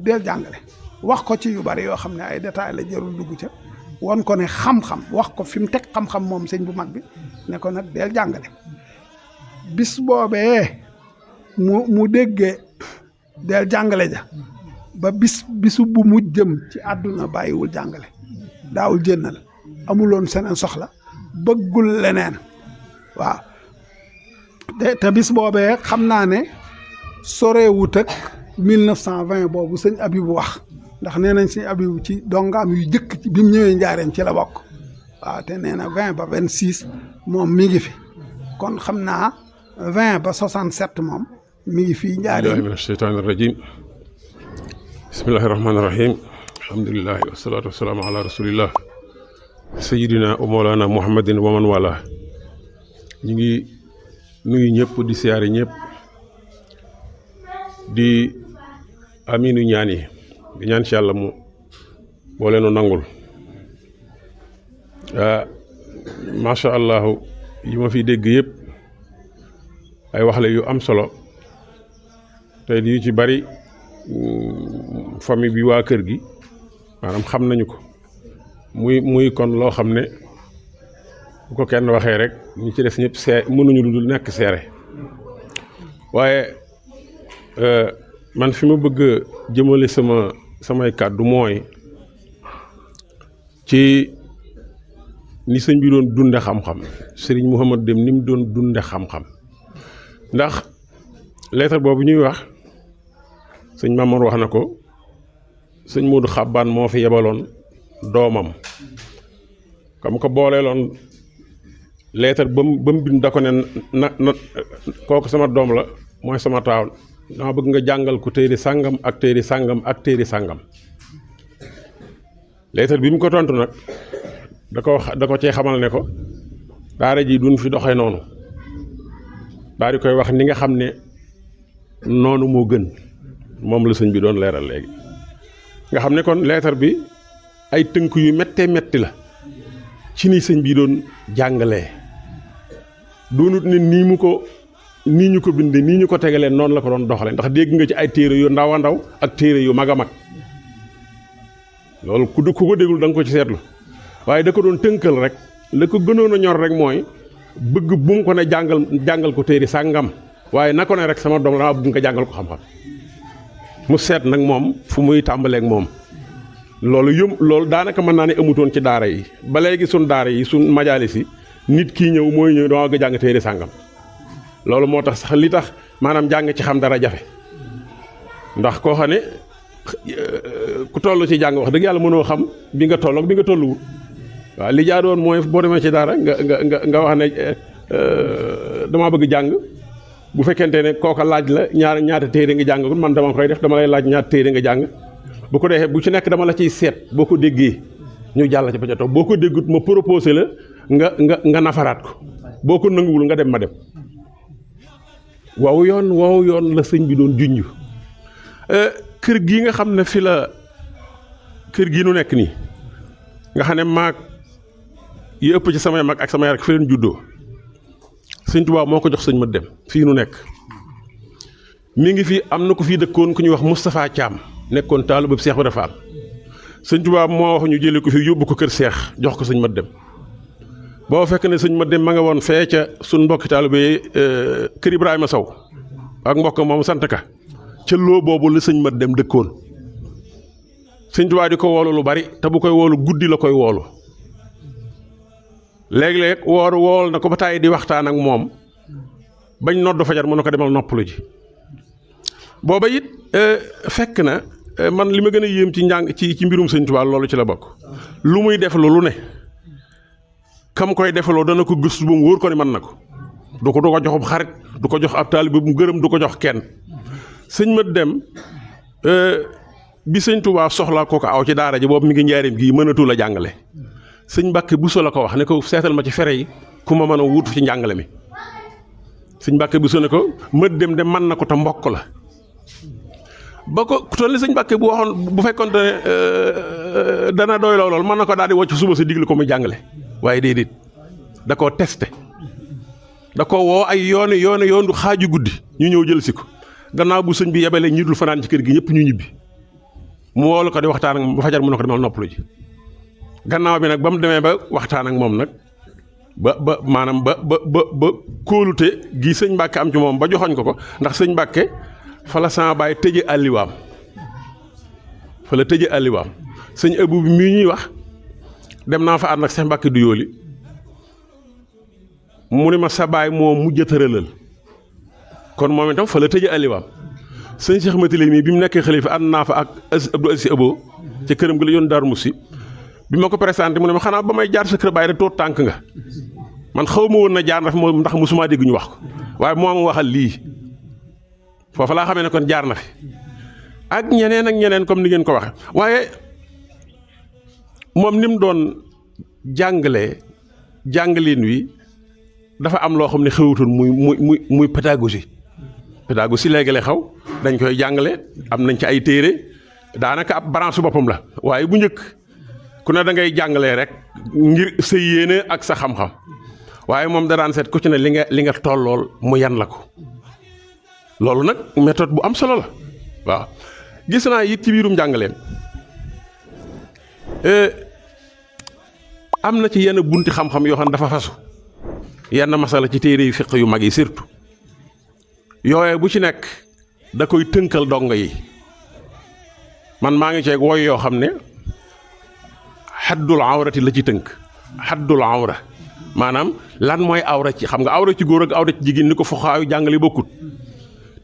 S1: del jàngale wax ko ci yu bari yoo xam ne ay détails la jarul dugg ca won ko ne xam-xam wax ko fi mu teg xam-xam moom sëñ bu mag bi ne ko nag del jàngale bis boobee mu déggee del jàngale ja ba bisu bu mu jëm ci àdduna bàyyiwul jàngale daawul jénnal amuloon seneen soxla bëggul leneen waaw te bis boobee xam naa ne soreewut ak 1920 boobu sëñ Abibu wax ndax nee nañ sëñ Abibu ci dongaam yu jëkk ci bi mu ñëwee njaareem ci la bokk waaw te nee na 20 ba 26 moom mi ngi fi kon xam naa 20 ba 67 moom mi ngi fii njaareem.
S4: billahi min asheytaani irrajim bismillahi rahmaani rahim alhamdulilahi wasalaatu wasalaamu ala rasulillah sayidina wa mawlana muhammadin wa man wala ñu ngi nuyu ñëpp di siyaare ñëpp di aminu ñaan yi di ñaan ci yàlla mu boo leenu nangul macha allah yi ma fi dégg yëpp ay wax la yu am solo te yu ci bari famille bi waa kër gi maanaam xam nañu ko muy kon loo xam ne bu ko kenn waxee rek ñu ci des ñëpp mënuñu lu dul nekk seere waaye man fi ma bëgg a jëmale samay kàddu mooy ci ni sëñ bi doon dunde xam-xam sëriñ Mouhamad Dem ni mu doon dunde xam-xam ndax lettre boobu ñuy wax sëñ Mamour wax na ko sëñ Modou Xabbaan moo fi yebaloon doomam comme ko booleeloon lettre ba mu bind da ko ne na kooku sama doom la mooy sama taaw dama bëgg nga jàngal ko téere sàngam ak téere sàngam ak téere sàngam lettre bi mu ko tontu nag da ko cee xamal ne ko daara ji duñ fi doxee noonu daal di koy wax ni nga xam ne noonu moo gën moom la sëñ bi doon leeral léegi nga xam ne kon lettre bi ay tënk yu méttee métti la ci ni sëñ bi doon jàngalee doonut ne nii ñu ko bindee nii ñu ko tegalee noonu la ko doon doxalee ndax dégg nga ci ay téere yu ndaw a ndaw ak téere yu mag a mag loolu ku ko déggul da nga ko ci seetlu waaye da ko doon tënkal rek la ko gënoon a ñor rek mooy bëgg bu mu ko ne jàngal ko téere sàngam waaye na ko ne rek sama doom dama bëgg nga jàngal ko xam-xam mu seet nag moom fu muy tàmbaleeg moom loolu daanaka mën naa ne amutoon ci daara yi ba léegi sun daara yi sun majaalis yi nit kii ñëw mooy ñëw dama bëgg jàng téere sàngam loolu moo tax sax li tax maanaam jàng ci xam dara jafe ndax koo xam ne ku toll ci jàng wax dëgg yàlla mënoo xam bi nga toll ak bi nga tolluwul waaw li jaadoon mooy boo demee ci daara nga wax ne damaa bëgg jàng bu fekkente ne kooka laaj la ñaata téere nga jàng man dama koy def dama lay laaj ñaata téere nga jàng bu ko defee bu ci nekk dama la ciy seet boo ko déggee ñu jàll ci ba ca toog boo ko déggut ma proposé la nga nafaraat ko boo ko nanguwul nga dem ma dem waaw yoon la sëñ bi doon junj kër gii nga xam ne fi la kër gii nu nekk nii nga xam ne maag yi ëpp ci samay mag ak samay rek fi leen juddoo sëñ Tuubaa moo ko jox sëñ Mat Dem fii nu nekk mi ngi fi am na ko fii dëkkoon ku ñuy wax Moustapha Thiam nekkoon taalibe bu Seex Ibra Faal sëñ Tuubaa moo wax ñu jëlee ko fi yóbbu ko kër Seex jox ko sëñ Mat Dem boo fekk ne sëñ Mat Dem ma nga woon fee ca suñ mbokki taalibe kër Ibrahima Sow ak mbokk moom sant ka ca loo boobu la sëñ Mat Dem dëkkoon sëñ Tuubaa di ko woolu lu bari te bu koy woolu guddi la koy woolu léeg-léeg wool na ko ba tàyyi di waxtaan ak moom bañ nodd fajar mu ne ko demal noppalu ji booba it fekk na man li ma gën a yéem ci njàng ci mbirum sëñ Tuubaa loolu ci la bokk lu muy def lu ne kam koy defaloo dana ko gëstu ba mu wóor ko ni mën na ko du ko jox ab xarit du ko jox ab taalibe bu mu gërëm du ko jox kenn sëñ Mat Dem bi sëñ Tuubaa soxlaa ko aw ci daara ji boobu mi ngi njaareem gii mënatu la jàngale sëñ Mbàkke Buso la ko wax ne ko seetal ma ci fere yi ku ma mën a wuutu ci njàngale mi sëñ Mbàkke Buso ne ko Mat Dem de mën na ko te mbokk la ba ko toll ni sëñ Mbàkke bu waxoon bu fekkoon ne dana doy lool mën na ko daal di wocc suba si diglu ko muy jàngale waaye déedéet da koo testé da ko woo ay yoon du xaaju guddi ñu ñëw jël si ko gannaaw bu sëñ bi yebalee ñi dul fanaan ci kër gi ñëpp ñu ñibbi mu woolu ko di waxtaan ak ba fajar mu ne ko demal noppalu ji gannaaw bi nag ba mu demee ba waxtaan ak moom nag ba maanaam ba kóolute gi sëñ Mbàkke am ci moom ba joxoñ ko ndax sëñ Mbàkke fa la sama baay tëje àlliwaam sëñ Abu bi mii ñuy wax dem naa fa ànd ak Seex Mbàkke du yooli mu ne ma sa baay moo mujj a tëralal kon moom itam fa la tëje àlliwaam sëñ Cheikh Mati léegi nii bi mu nekkee xalifa ànd naa fa ak Abdou Aziz Abo ca këram gi la yoon Daaru Musi bi ma ko présenté mu ne ma xanaa ba may jaar sa kër baay rek toot tànk nga man xaw ma woon na jaar na fi moom ndax musuma dégg ñu wax ko waaye moo ma waxal lii foofa laa xamee ne kon jaar na fi ak ñeneen comme ni ngeen ko waxe waaye moom ni mu doon jàngaleen wi dafa am loo xam ne xewutoon muy pédagogie léegi la xaw dañ koy jàngale am nañ ci ay téere daanaka ab branche boppam la waaye bu njëkk ku ne da ngay jàngalee rek ngir sa yéene ak sa xam-xam waaye moom da daan seet ku ci ne li nga tollool mu yan la ko loolu nag méthode bu am solo la waaw gis naa it ci biirum jàngaleem am na ci yenn bunti xam-xam yoo xam ne dafa fasu yenn masala ci téere yu fiq yu mag yi surtout yooye bu ci nekk da koy tënkal dongo yi man maa ngi ceeg woy yoo xam ne xaddul awrati la ci tënk xaddul awra maanaam lan mooy awra ci xam nga awra ci góor ak awra ci jigéen ni ko fuqaayu jàngale bokkut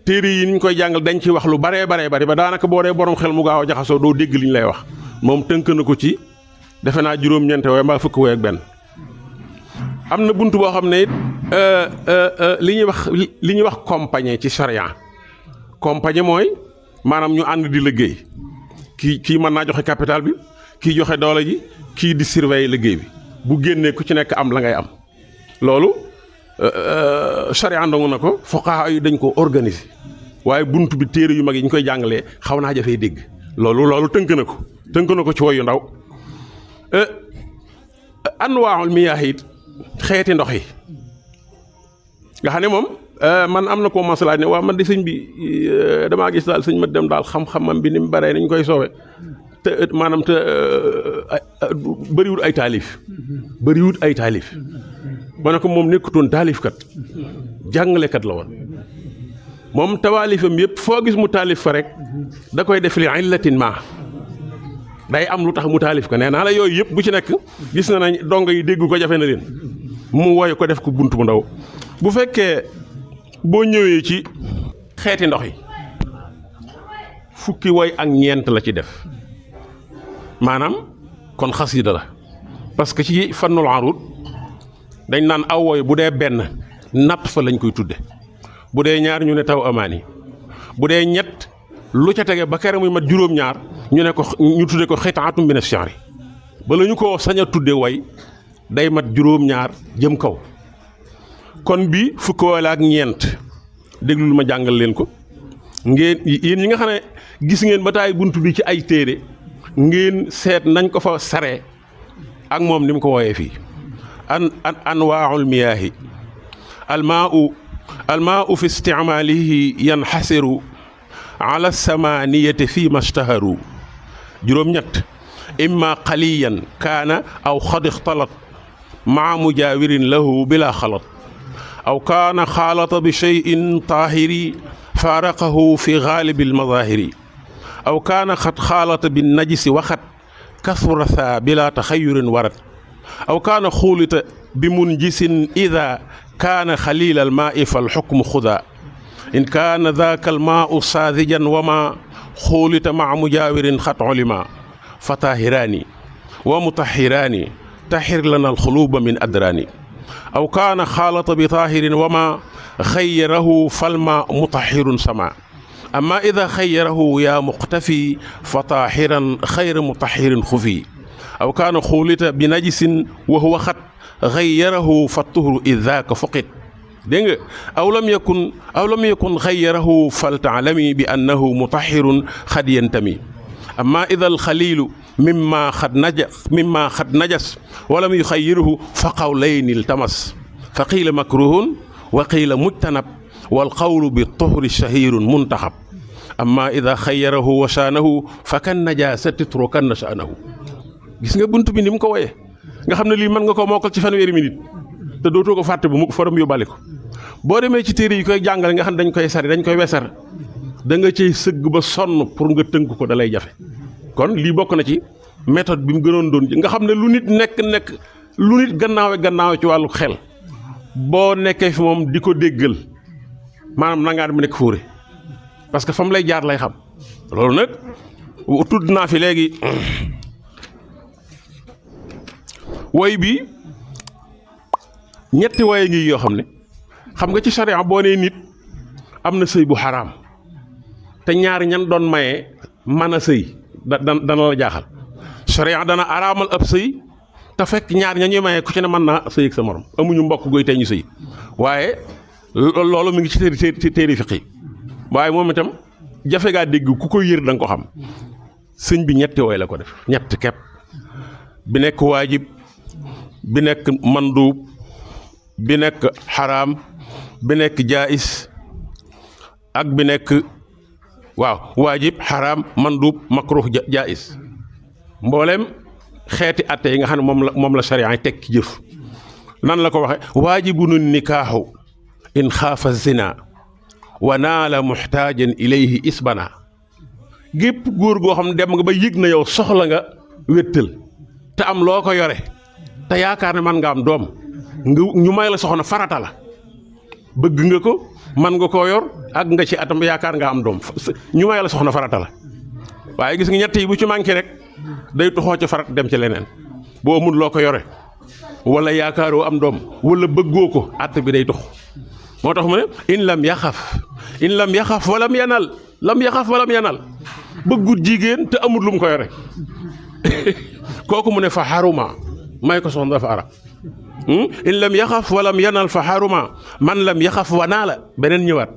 S4: téere yi ni ñu koy jàngal dañ ci wax lu baree ba daanaka boo dee borom xel mu gaaw a jaxasoo doo dégg li ñu lay wax moom tënk na ko ci defe naa juróom-ñeente waaye mbaa fukk woy ak benn am na bunt boo xam ne it li ñuy wax compagnie ci charia compagnie mooy maanaam ñu ànd di liggéey kii mën naa joxe capital bi kii joxe doole ji kii di surveiller liggéey bi bu génnee ku ci nekk am la ngay am loolu charia ndongu na ko fuqaha yi dañ ko organiser waaye bunt bi téere yu mag yi ñu koy jàngalee xaw naa jafee dégg loolu tënk na ko ci woy yu ndaw anwaa'ul miyaah it xeeti ndox yi nga xam ne moom man am na ko masalaat ne waaw man di sëñ bi damaa gis daal sëñ ma dem daal xam-xamam bi ni mu baree ni ñu koy soowe te maanaam te bëriwut ay taalif ma ne ko moom nekkutoon taalifkat jàngalekat la woon moom tawaalifam yëpp foo gis mu taalif fa rek da koy def li illatin ma day am lu tax mu taalif ko nee naa la yooyu yëpp bu ci nekk gis na nañ dongo yi dégg ko jafe na leen mu woy ko def ko bunt bu ndaw bu fekkee boo ñëwee ci xeeti ndox yi fukki woy ak ñeent la ci def maanaam kon xasida la parce que ci fannul arud dañ naan aw woy bu dee benn natt fa lañ koy tudde bu dee ñaar ñu ne taw amaani bu dee ñett lu ca tege ba kere muy mat juróom-ñaar ñu tudde ko xitaatum min ash-shi'ri bala ñu ko sañ a tudde way day mat juróom-ñaar jëm kaw kon bi fukki wala ak ñeent déglul ma jàngal leen ko ngeen yéen ñi nga xam ne gis ngeen ba taay bunt bi ci ay téere ngeen seet nañ ko fa saree ak moom ni mu ko wooyee fii anwaa'ul miyaahi almaa'u fi isticmaalihi yanxasiru ala samaniyati fi mashtaharu juróom-ñett imma qaliyan kaana aw xad ixtalat maa mujaawirin lahu bila xalat aw kaana xaalata bi cheyin taahiri faaraqahu fi gaalibi almadaahiri aw kaana xad xaalata bi najisi waxat kasrasa bila taxayurin warat aw kaana xuulita bi munjisin ida kaana xalila almaai falxukmu xuda in kaana daaka almaau saadijan wa ma xuulita maa mujaawirin xat ulima fa taahiraani wa mutahiraani taxir lana alxuluuba min adraani aw kaana xaalata bi taahirin wa ma xayyarahu falma mutahirun sama amma ida xayyarahu yaa muqtafi fa taahiran xayra mutahirin xufi aw kaana xuulita bi najisin wa huwa xat xayyarahu fa tuhru id daaka fuqit dégg nga aw lam yakun xayyarahu fal taalami bi annahu mutahirun xad yantami amma ida alxalilu mimma xad najas walam yuxayyiruhu fa qawlayni iltamas fa qiila makruhun wa qiila mujtanab wal qawlu bi tuhri shahirun muntaxab amma ida xayyarahu wa shaanahu fa kan najaasati trukan shaanahu gis nga bunt bi ni mu ko woyee nga xam ne lii mën nga ko mokkal ci fanweeri minute te dootoo ko fàtte bu mu forom yóbbaale ko boo demee ci téere yi koy jàngale nga xam ne dañ koy sari dañ koy wesar da nga cay sëgg ba sonn pour nga tënk ko da lay jafe kon lii bokk na ci méthode bi mu gënoon doon nga xam ne lu nit nekk lu nit gannaawe ci wàllu xel boo nekkee fi moom di ko déggal maanaam nangaan mu nekk fóore parce que fa mu lay jaar lay xam loolu nag tudd naa fi léegi woy bi ñetti woye ngi yoo xam ne xam nga ci sharia boo nee nit am na sëy bu xaraam te ñaari ñan doon maye mën a sëy dana la jaaxal sharia dana araamal ab sëy te fekk ñaar ña ñuy maye ku ci ne mën naa sëy ak sa morom amuñu mbokk goy tey ñu sëy waaye loolu mi ngi ci téere fiqi waaye moom itam jafe gaa dégg ku ko yër da nga ko xam sëñ bi ñetti woy la ko def ñett kepp bi nekk waajib bi nekk manduub bi nekk xaraam bi nekk jaayis ak bi nekk waajib xaraam manduub makruh jaayis mboolem xeeti atte yi nga xam ne moom la sharia yi teg ci jëf nan la ko waxe waajibunu nikaaxu in xaafa zina wa naala muxtaajan ilayhi isbana gépp góor goo xam ne dem nga ba yëg na yow soxla nga wéttal te am loo ko yore te yaakaar ne man nga am doom ñu may la soxna farata la bëgg nga ko man nga koo yor ak nga ci atam yaakaar nga am doom ñu may la soxna farata la waaye gis nga ñett yi bu ci manqué rek day toxoo ci farat dem ci leneen boo amul loo ko yore wala yaakaaroo am doom wala bëggoo ko àtt bi day tox moo tax mu ne in lam yaxaf walam yanal bëggut jigéen te amul lu mu ko yore kooku mu ne fa xaruma may ko soxna dafa arab in lam yaxaf walam yanal fa xaruma man lam yaxaf wa naa la beneen ñëwaat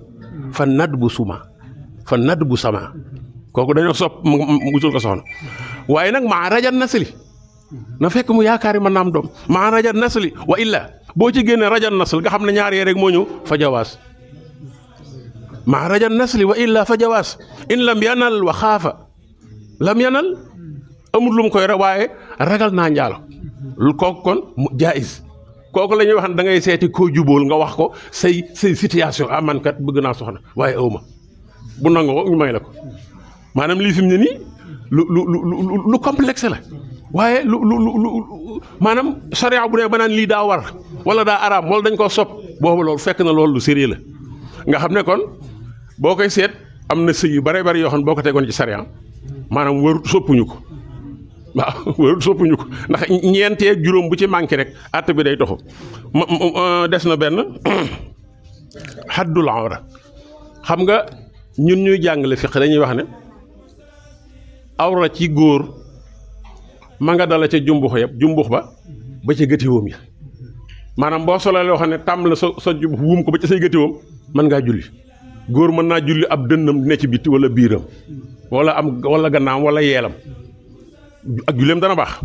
S4: fa nadd bu sama kooku dañoo sopp musul ko soxna waaye nag maa rajan nasli na fekk mu yaakaar yi mën na am doom maa rajan nasli wa illa boo ci génnee rajan nasl nga xam ne ñaar yee rek moo ñëw fa jawaas maa rajan nasli wa illa fa jawaas in lam yanal wa xaafa lam yanal amul lu mu koy rek waaye ragal naa njaalo kooku kon mu jaayis kooku la ñuy wax ne da ngay seeti koo jubóol nga wax ko say situation man kat bëgg naa soxna waaye awma bu nangu ko ñu may la ko maanaam lii fi mu ne nii lu complexe la waaye maanaam sharia bu ne ba naan lii daa war wala daa araam wala dañ koo sopp boobu loolu fekk na loolu lu sérieux la nga xam ne kon boo koy seet am na sëy yu bare bari yoo xam ne boo ko tegoon ci sharia maanaam warut soppuñu ko waaw warut soppuñu ko ndax ñeentee juróom bu ci manqué rek àtt bi day toxu des na benn haddul awra xam nga ñun ñuy jàngale fiq dañuy wax ne awra ci góor ma nga dala ca jumbux ba ba ca gëtiwoom ya maanaam boo solee loo xam ne tàmm la sa jumbux wuum ko ba ca say gëtiwoom mën ngaa julli góor mën naa julli ab dënnam ne ci biti wala biiram wala gannaam wala yeelam ak julleem dana baax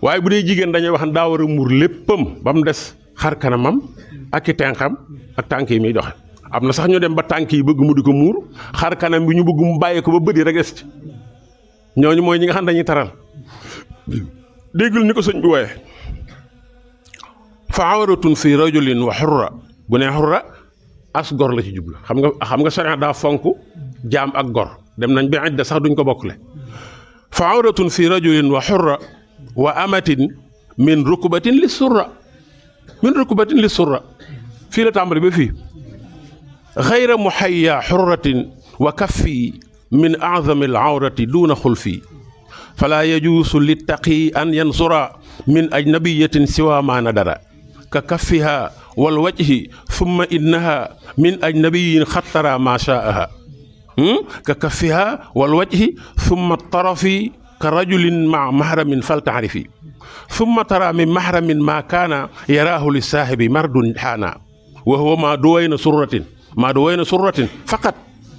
S4: waaye bu dee jigéen dañuy wax ne daa war a muur léppam ba mu des xar kanamam ak i tenxam ak tànk yi muy doxe am na sax ñu dem ba tànk yi bëgg mu di ko muur xar kanam bi ñu bëgg mu bàyyi ko ba bët yi rek des ci ñooñu mooy ñi nga xam dañuy taral déggul ni ko sëñ bi wooye fa awratun fi rajulin wa xurra bu ne xurra as gor la ci jublu xam nga sharia daa fonk jaam ak gor dem nañ ba idda sax duñ ko bokkle fa awratun fi rajulin wa xurra wa amatin min rukbatin li surra fii la tàmbali ba fii xayra muxayya xurratin wa kaffi min a'zami al-awrati duuna xulfi fala yajuusu littaqi an yansura min ajnabiyatin siwa ma nadara ka kaffiha wal wajhi thumma innaha min ajnabiyin xattara ma shaaha ka kaffiha wal wajhi thumma tarafi ka rajulin ma mahramin faltaarifi thumma tara min mahramin ma kaana yaraahu li saahibi mardun xaana wa huwa ma duwayna surratin faqat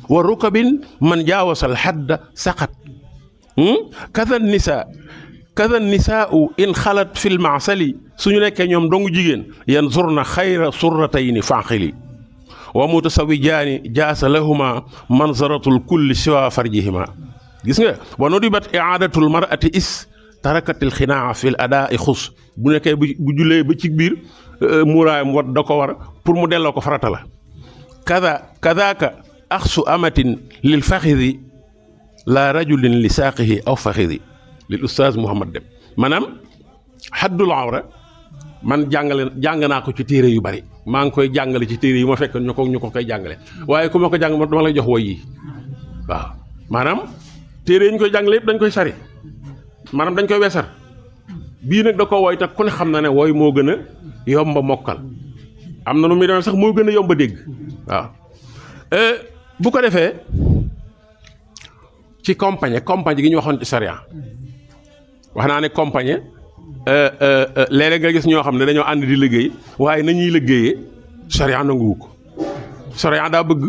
S4: wa rukabin man jaawasa alxadda saqat kada nisaau in xalat fi lmaasali suñu nekkee ñoom dongu jigéen yanzurna xayra surratayni fanqili wa mutasawijaani jaasa lahuma manzaratul kulli siwa farjihima gis nga wa nudibat iaadatul marati tarakatil xinaa fil adaa i xus bu nekkee bu jullee ba ci biir muuraayam wat da ko war pour mu delloo ko farata la kadaaka axsu amatin lil faxidi la rajulin li saaqihi aw faxidi lil ustaaz Mouhamad Dem maanaam xaddul awra man jàng naa ko ci téere yu bari maa ngi koy jàngale ci téere yi ma fekk ñu ko koy jàngale waaye ku ma ko jàng dama lay jox woy yi waaw maanaam téere yi ñu koy jàngale yëpp dañ koy sari maanaam dañ koy weesar bii nag da ko woy te ku ne xam na ne woy moo gën a yomba mokkal am na nu muy demee sax moo gën a yomba dégg waaw bu ko defee ci compagnie gi ñu waxoon ci sariya wax naa ne compagnie léeg-léeg nga gis ñoo xam ne dañoo ànd di liggéey waaye nañuy liggéeyee sariya nanguwu ko sariya daa bëgg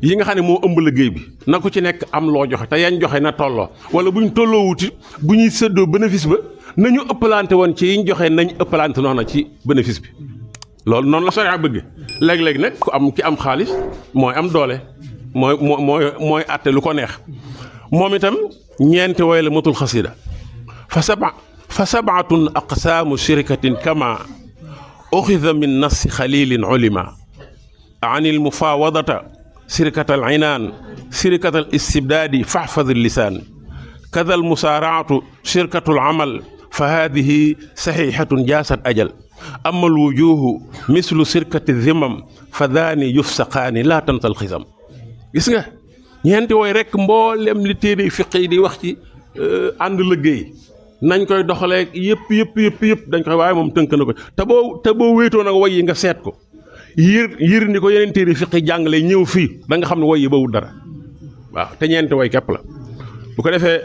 S4: yi nga xam ne moo ëmb liggéey bi na ko ci nekk am loo joxe te yañ joxe na tolloo wala buñ tolloo wuti bu ñuy séddoo bénéfice ba nañu ëppalante woon ci yiñ joxe nañ ëppalante noona ci bénéfice bi loolu noonu la sariya bëgg léeg-léeg nag ki am xaalis mooy am doole mooy àtte lu ko neex moom itam ñeenti woy la matul xasida fa sabaatun aqsaamu shirkatin kama uxida min nassi xalilin ulima anil mufawadata shirkatal inaan shirkatal istibdaadi faxfad lisaan kadal musaaraatu shirkatul amal fa haadihi saxiixatun jaasat ajal amal wujuuhu mislu shirkati zimam fa daani yufsaqaani laa tansal xisam gis nga ñeenti wooy rekk mboolem li téere fiq yi di wax ci ànd liggéey nañ koy doxalee yëpp dañ koy waaye moom tënk na ko te boo wéetoo nag woy yi nga seet ko yër ni ko yeneen téere fiq yi jàngale ñëw fii da nga xam ne woy yi ba wut dara waaw te ñeenti woy képp la bu ko defee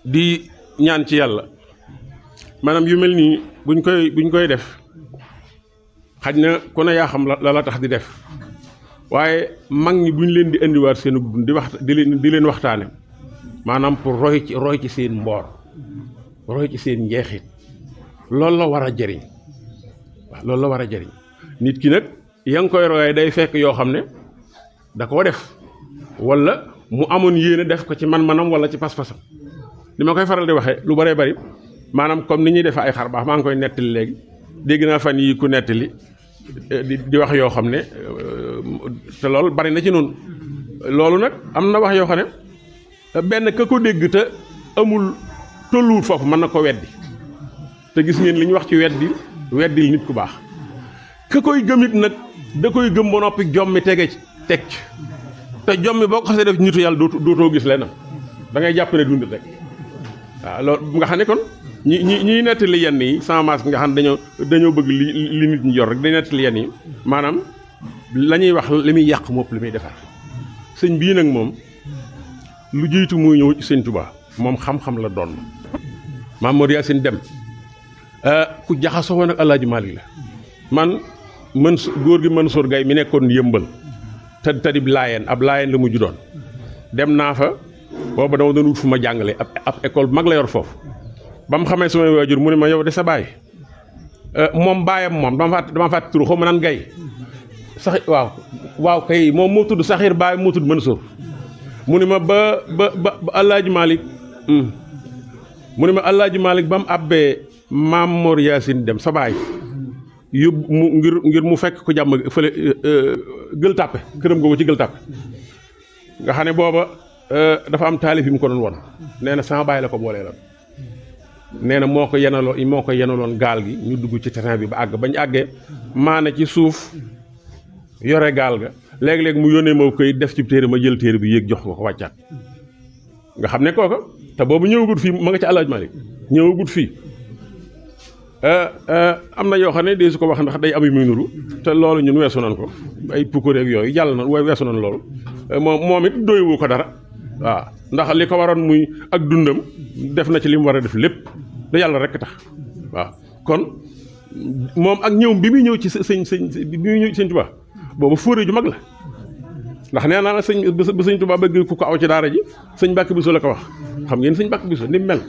S4: di ñaan ci yàlla maanaam yu mel nii buñ koy def xaj na ku ne yaa xam la tax di def waaye mag ñi buñ leen di indiwaat seen dund di leen waxtaane maanaam pour roy ci seen mboor roy ci seen njeexit loolu la war a jëriñ waaw loolu la war a jëriñ nit ki nag yaa ngi koy royee day fekk yoo xam ne da koo def wala mu amoon yéene def ko ci man-manam wala ci pas-pasam li ma koy faral di waxee lu bëree bëri maanaam comme ni ñuy defee ay xar baax maa ngi koy nettali léegi dégg naa fan yi ku nettali di wax yoo xam ne te loolu bari na ci noonu loolu nag am na wax yoo xam ne benn ka ko dégg te amul tolluwut foofu mën na ko weddi te gis ngeen li ñu wax ci weddil nit ku baax ka koy gëmit nag da koy gëm ba noppi jommi teg ci te jommi boo ko xasee def nitu yàlla dootoo gis lenn da ngay jàpp ne dundit rek waaw loolu nga xam ne kon ñiy nettali yenn yi sama maas nga xam ne dañoo bëgg li nit ñi yor rek dañ nettali yenn yi maanaam la ñuy wax li muy yàq mopp li muy defar sëñ bii nag moom lu jiitu muy ñëw ci sëñ Tuubaa moom xam-xam la doon Maam Mor Yaasin Dem ku jaxasoo woon ak Alaaji Maalik la man góor gi Mansour Gaye mi nekkoon yëmbal te tadib laayeen ab laayeen la mujj doon dem naa fa booba dama doon wut fu ma jàngale ab école bu mag la yor foofu ba mu xamee samay waajur mu ne ma yow de sa baay moom baayam moom dama fàtte turu xaw ma naan Gaye sax waaw kay moom moo tudd Saxiir baay moo tudd Mansour mu ne ma ba Alaaji Maalik mu ne ma Alaaji Maalik ba mu àbbee Maam Mor Yaasin Dem sa baay yóbbu mu ngir mu fekk ko jàmm fële Gueule Tapée këram googu ci Gueule Tapée nga xam ne booba dafa am taalif yi mu ko doon won nee na sama baay la ko boolee loon nee na moo ko yenaloon gaal gi ñu dugg ci terrain bi ba àgg bañ àggee maana ci suuf yore gaal ga léeg-léeg mu yónnee ma koy def ci téere ma jël téere bi yéeg jox ko wàccaat nga xam ne kooka te boobu ñëwagut fii ma nga ci Alaaji Maalik ñëwagut fii am na yoo xam ne dee su ko wax ndax day am yu muy nuru te loolu ñun weesu nañ ko ay pukkureeg yooyu jàll na weesu nañ loolu moom it doywu ko dara waaw ndax li ko waroon muy ak dundam def na ci li mu war a def lépp da yàlla rekk tax waaw kon moom ak ñëw bi muy ñëw ci bi muy ñëw ci sëñ Tuubaa boobu fóore ju mag la ndax nee naa la ba sëñ Tuubaa bëgg ku ko aw ci daara ji sëñ Mbàkke Buso la ko wax xam ngeen sëñ Mbàkke Buso ni mu mel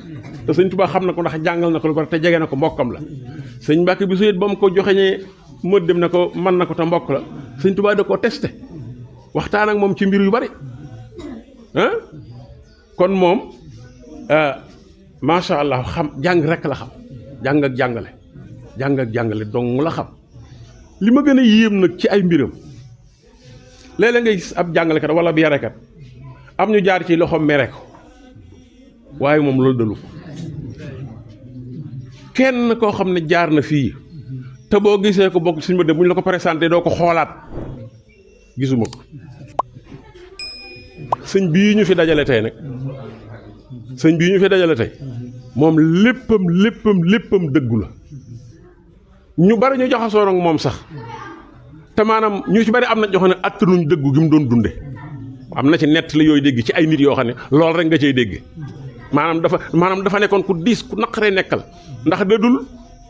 S4: te sëñ Tuubaa xam na ko ndax jàngal na ko lu bari te jege na ko mbokkam la sëñ Mbàkke Buso it ba mu ko joxeñee mët dem na ko mën na ko te mbokk la sëñ Tuubaa da koo testé waxtaan ak moom ci mbir yu bari ah kon moom macha allah xam jàng rek la xam jàng ak jàngale dong la xam. li ma gën a yéem nag ci ay mbiram léeg-léeg ngay gis ab jàngalekat wala ab yarekat am ñu jaar ci loxoom mere ko waaye moom loolu dalu ko kenn koo xam ne jaar na fii te boo gisee ko bokk suñu ma dem bu ñu la ko présenté doo ko xoolaat gisuma ko sëñ bii ñu fi dajale tey nag moom léppam dëggu la ñu bari ñu jaxasoo ak moom sax te maanaam ñu ci bari am na jox ne attanuñ dëggu gi mu doon dunde am na ci nett la yooyu dégg ci ay nit yoo xam ne loolu rek nga cay dégg maanaam dafa nekkoon ku diis ku naqaree nekkal ndax da dul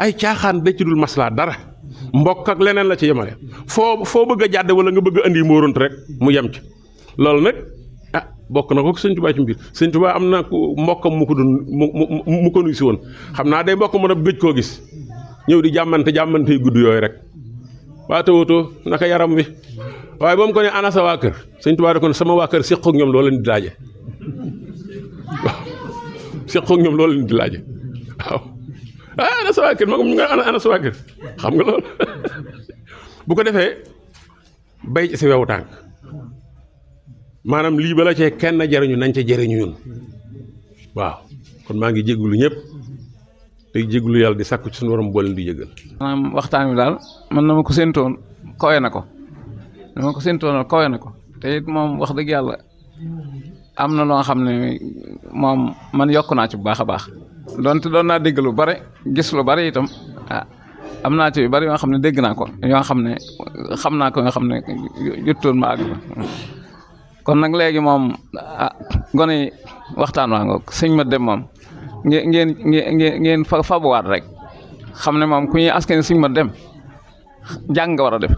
S4: ay caaxaan da ci dul maslaa dara mbokk ak leneen la ci yemale foo bëgg a jàdde wala nga bëgg a andi móoront rek mu yem ci loolu nag bokk na ko sëñ Tuubaa ci mbir sëñ Tuubaa am na ku mbokkam mu ko doon mu ko nuy si woon xam naa day mbokk mën a gëj koo gis ñëw di jàmmante yu gudd yooyu rek waa tawatoo naka yaram wi waaye ba mu ko ne ana sa waa kër sëñ Tuubaa da ko ne sama waa kër séq ak ñoom loo leen di laaje waaw séq ak ñoom loo leen di laaje waaw ana sa waa kër magum ñu nga ana sa waa kër xam nga loolu bu ko defee bay ci si wewu tànk maanaam lii bala cee kenn jariñu nañ ca jariñu ñun waaw kon maa ngi jégalu ñëpp tey jégalu yàlla di sàkku ci suñu waram boo leen di yëgal.
S5: maanaam waxtaan wi daal man na ma ko séentoon kawe na ko te it moom wax dëgg yàlla am na loo xam ne moom man yokk naa ci bu baax a baax donte doon naa dégg lu bare gis lu bare itam am naa ci yu bari yoo xam ne dégg naa ko yoo xam ne xam naa ko yoo xam ne juttoon ma àgg ba kon nag léegi moom gone yi waxtaan waa ngoog sëñ ma dem moom ngeen fabuwaat rek xam ne moom ku ñuy askan sëñ ma dem jàng nga war a def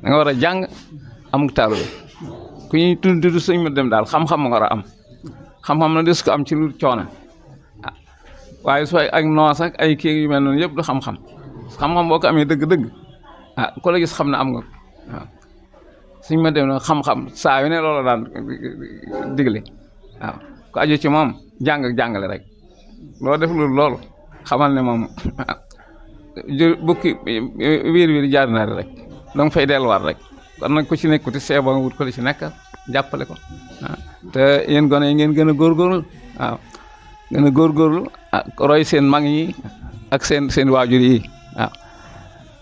S5: da nga war a jàng amuk taalu bi ku ñuy tudd sëñ ma dem daal xam-xam nga war a am xam-xam na des ko am ci lu coono waaye sooy ak noos ak ay kii yu mel noonu yëpp du xam-xam boo ko amee dëgg-dëgg ku la gis xam ne am nga waaw suñ ma dem na xam-xam saa yu ne loolu daan digle waaw ku aju ci moom jàng ak jàngale rek loo def loolu xamal ne moom bukki wiir jaar na rek danga fay delluwaat rek kon nag ku ci nekkuti seeboo wut ko li ci nekk jàppale ko waaw te yéen gone yi ngeen gën a góorgóorlu waaw gën a góorgóorlu roy seen mag yi ak seen waajur yi waaw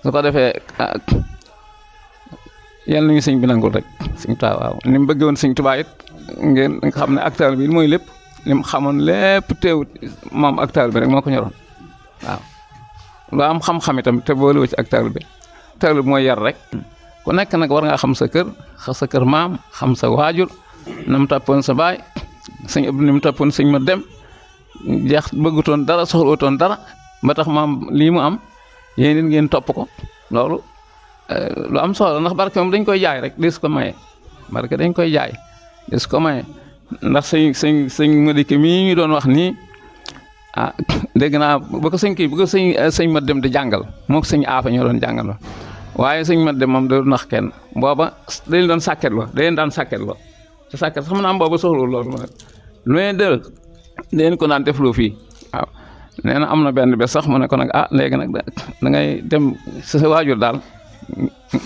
S5: su ko defee yal nañu sëñ bi nangul rek sëñ Tuubaa waaw ni mu bëggee woon sëñ Tuubaa it ngeen xam ne acteur bi mooy lépp li mu xamoon lépp teewut moom acteur bi rek moo ko ñoroon waaw lu am xam-xam itam te boolewoo ci acteur bi mooy yar rek ku nekk nag war ngaa xam sa kër maam xam sa waajur na mu tàppoon sa baay sëñ Abdou ni mu tàppoon sëñ ma dem jeex bëggutoon dara soxlawutoon dara ba tax maam lii mu am yéen it ngeen topp ko loolu lu am solo ndax barke moom dañ koy jaay rek des ko maye barke dañ koy jaay des ko maye ndax sëñ Madické mii ñu doon wax nii dégg naa ba ko sëñ ma dem di jàngal moo ko sëñ Aafa ñoo doon jàngal waaye sëñ ma dem moom da nax kenn booba dañ doon sàkketloo da leen daan sàkketloo te sàkket xam naa booba soxlu loolu ma lu ne dañ ko daan defloo fii waaw nee na am na benn bés sax mu ne ko nag léegi nag da ngay dem sa waajur daal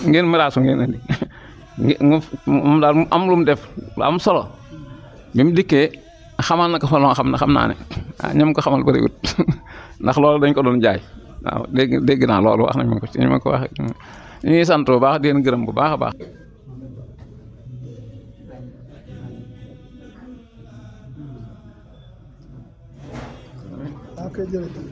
S5: ngeen miraasu ngeen indi moom daal mu am lu mu def lu am solo bi mu dikkee xamal na ko fa loo xam ne xam naa ne ñoom ko xamal bëriwut ndax loolu dañ ko doon jaay waaw dégg naa loolu wax nañ ma ko ci ñu ma ko waxee ñu ngi sant bu baax di leen gërëm bu baax a baax.
S1: ok jërëjëf.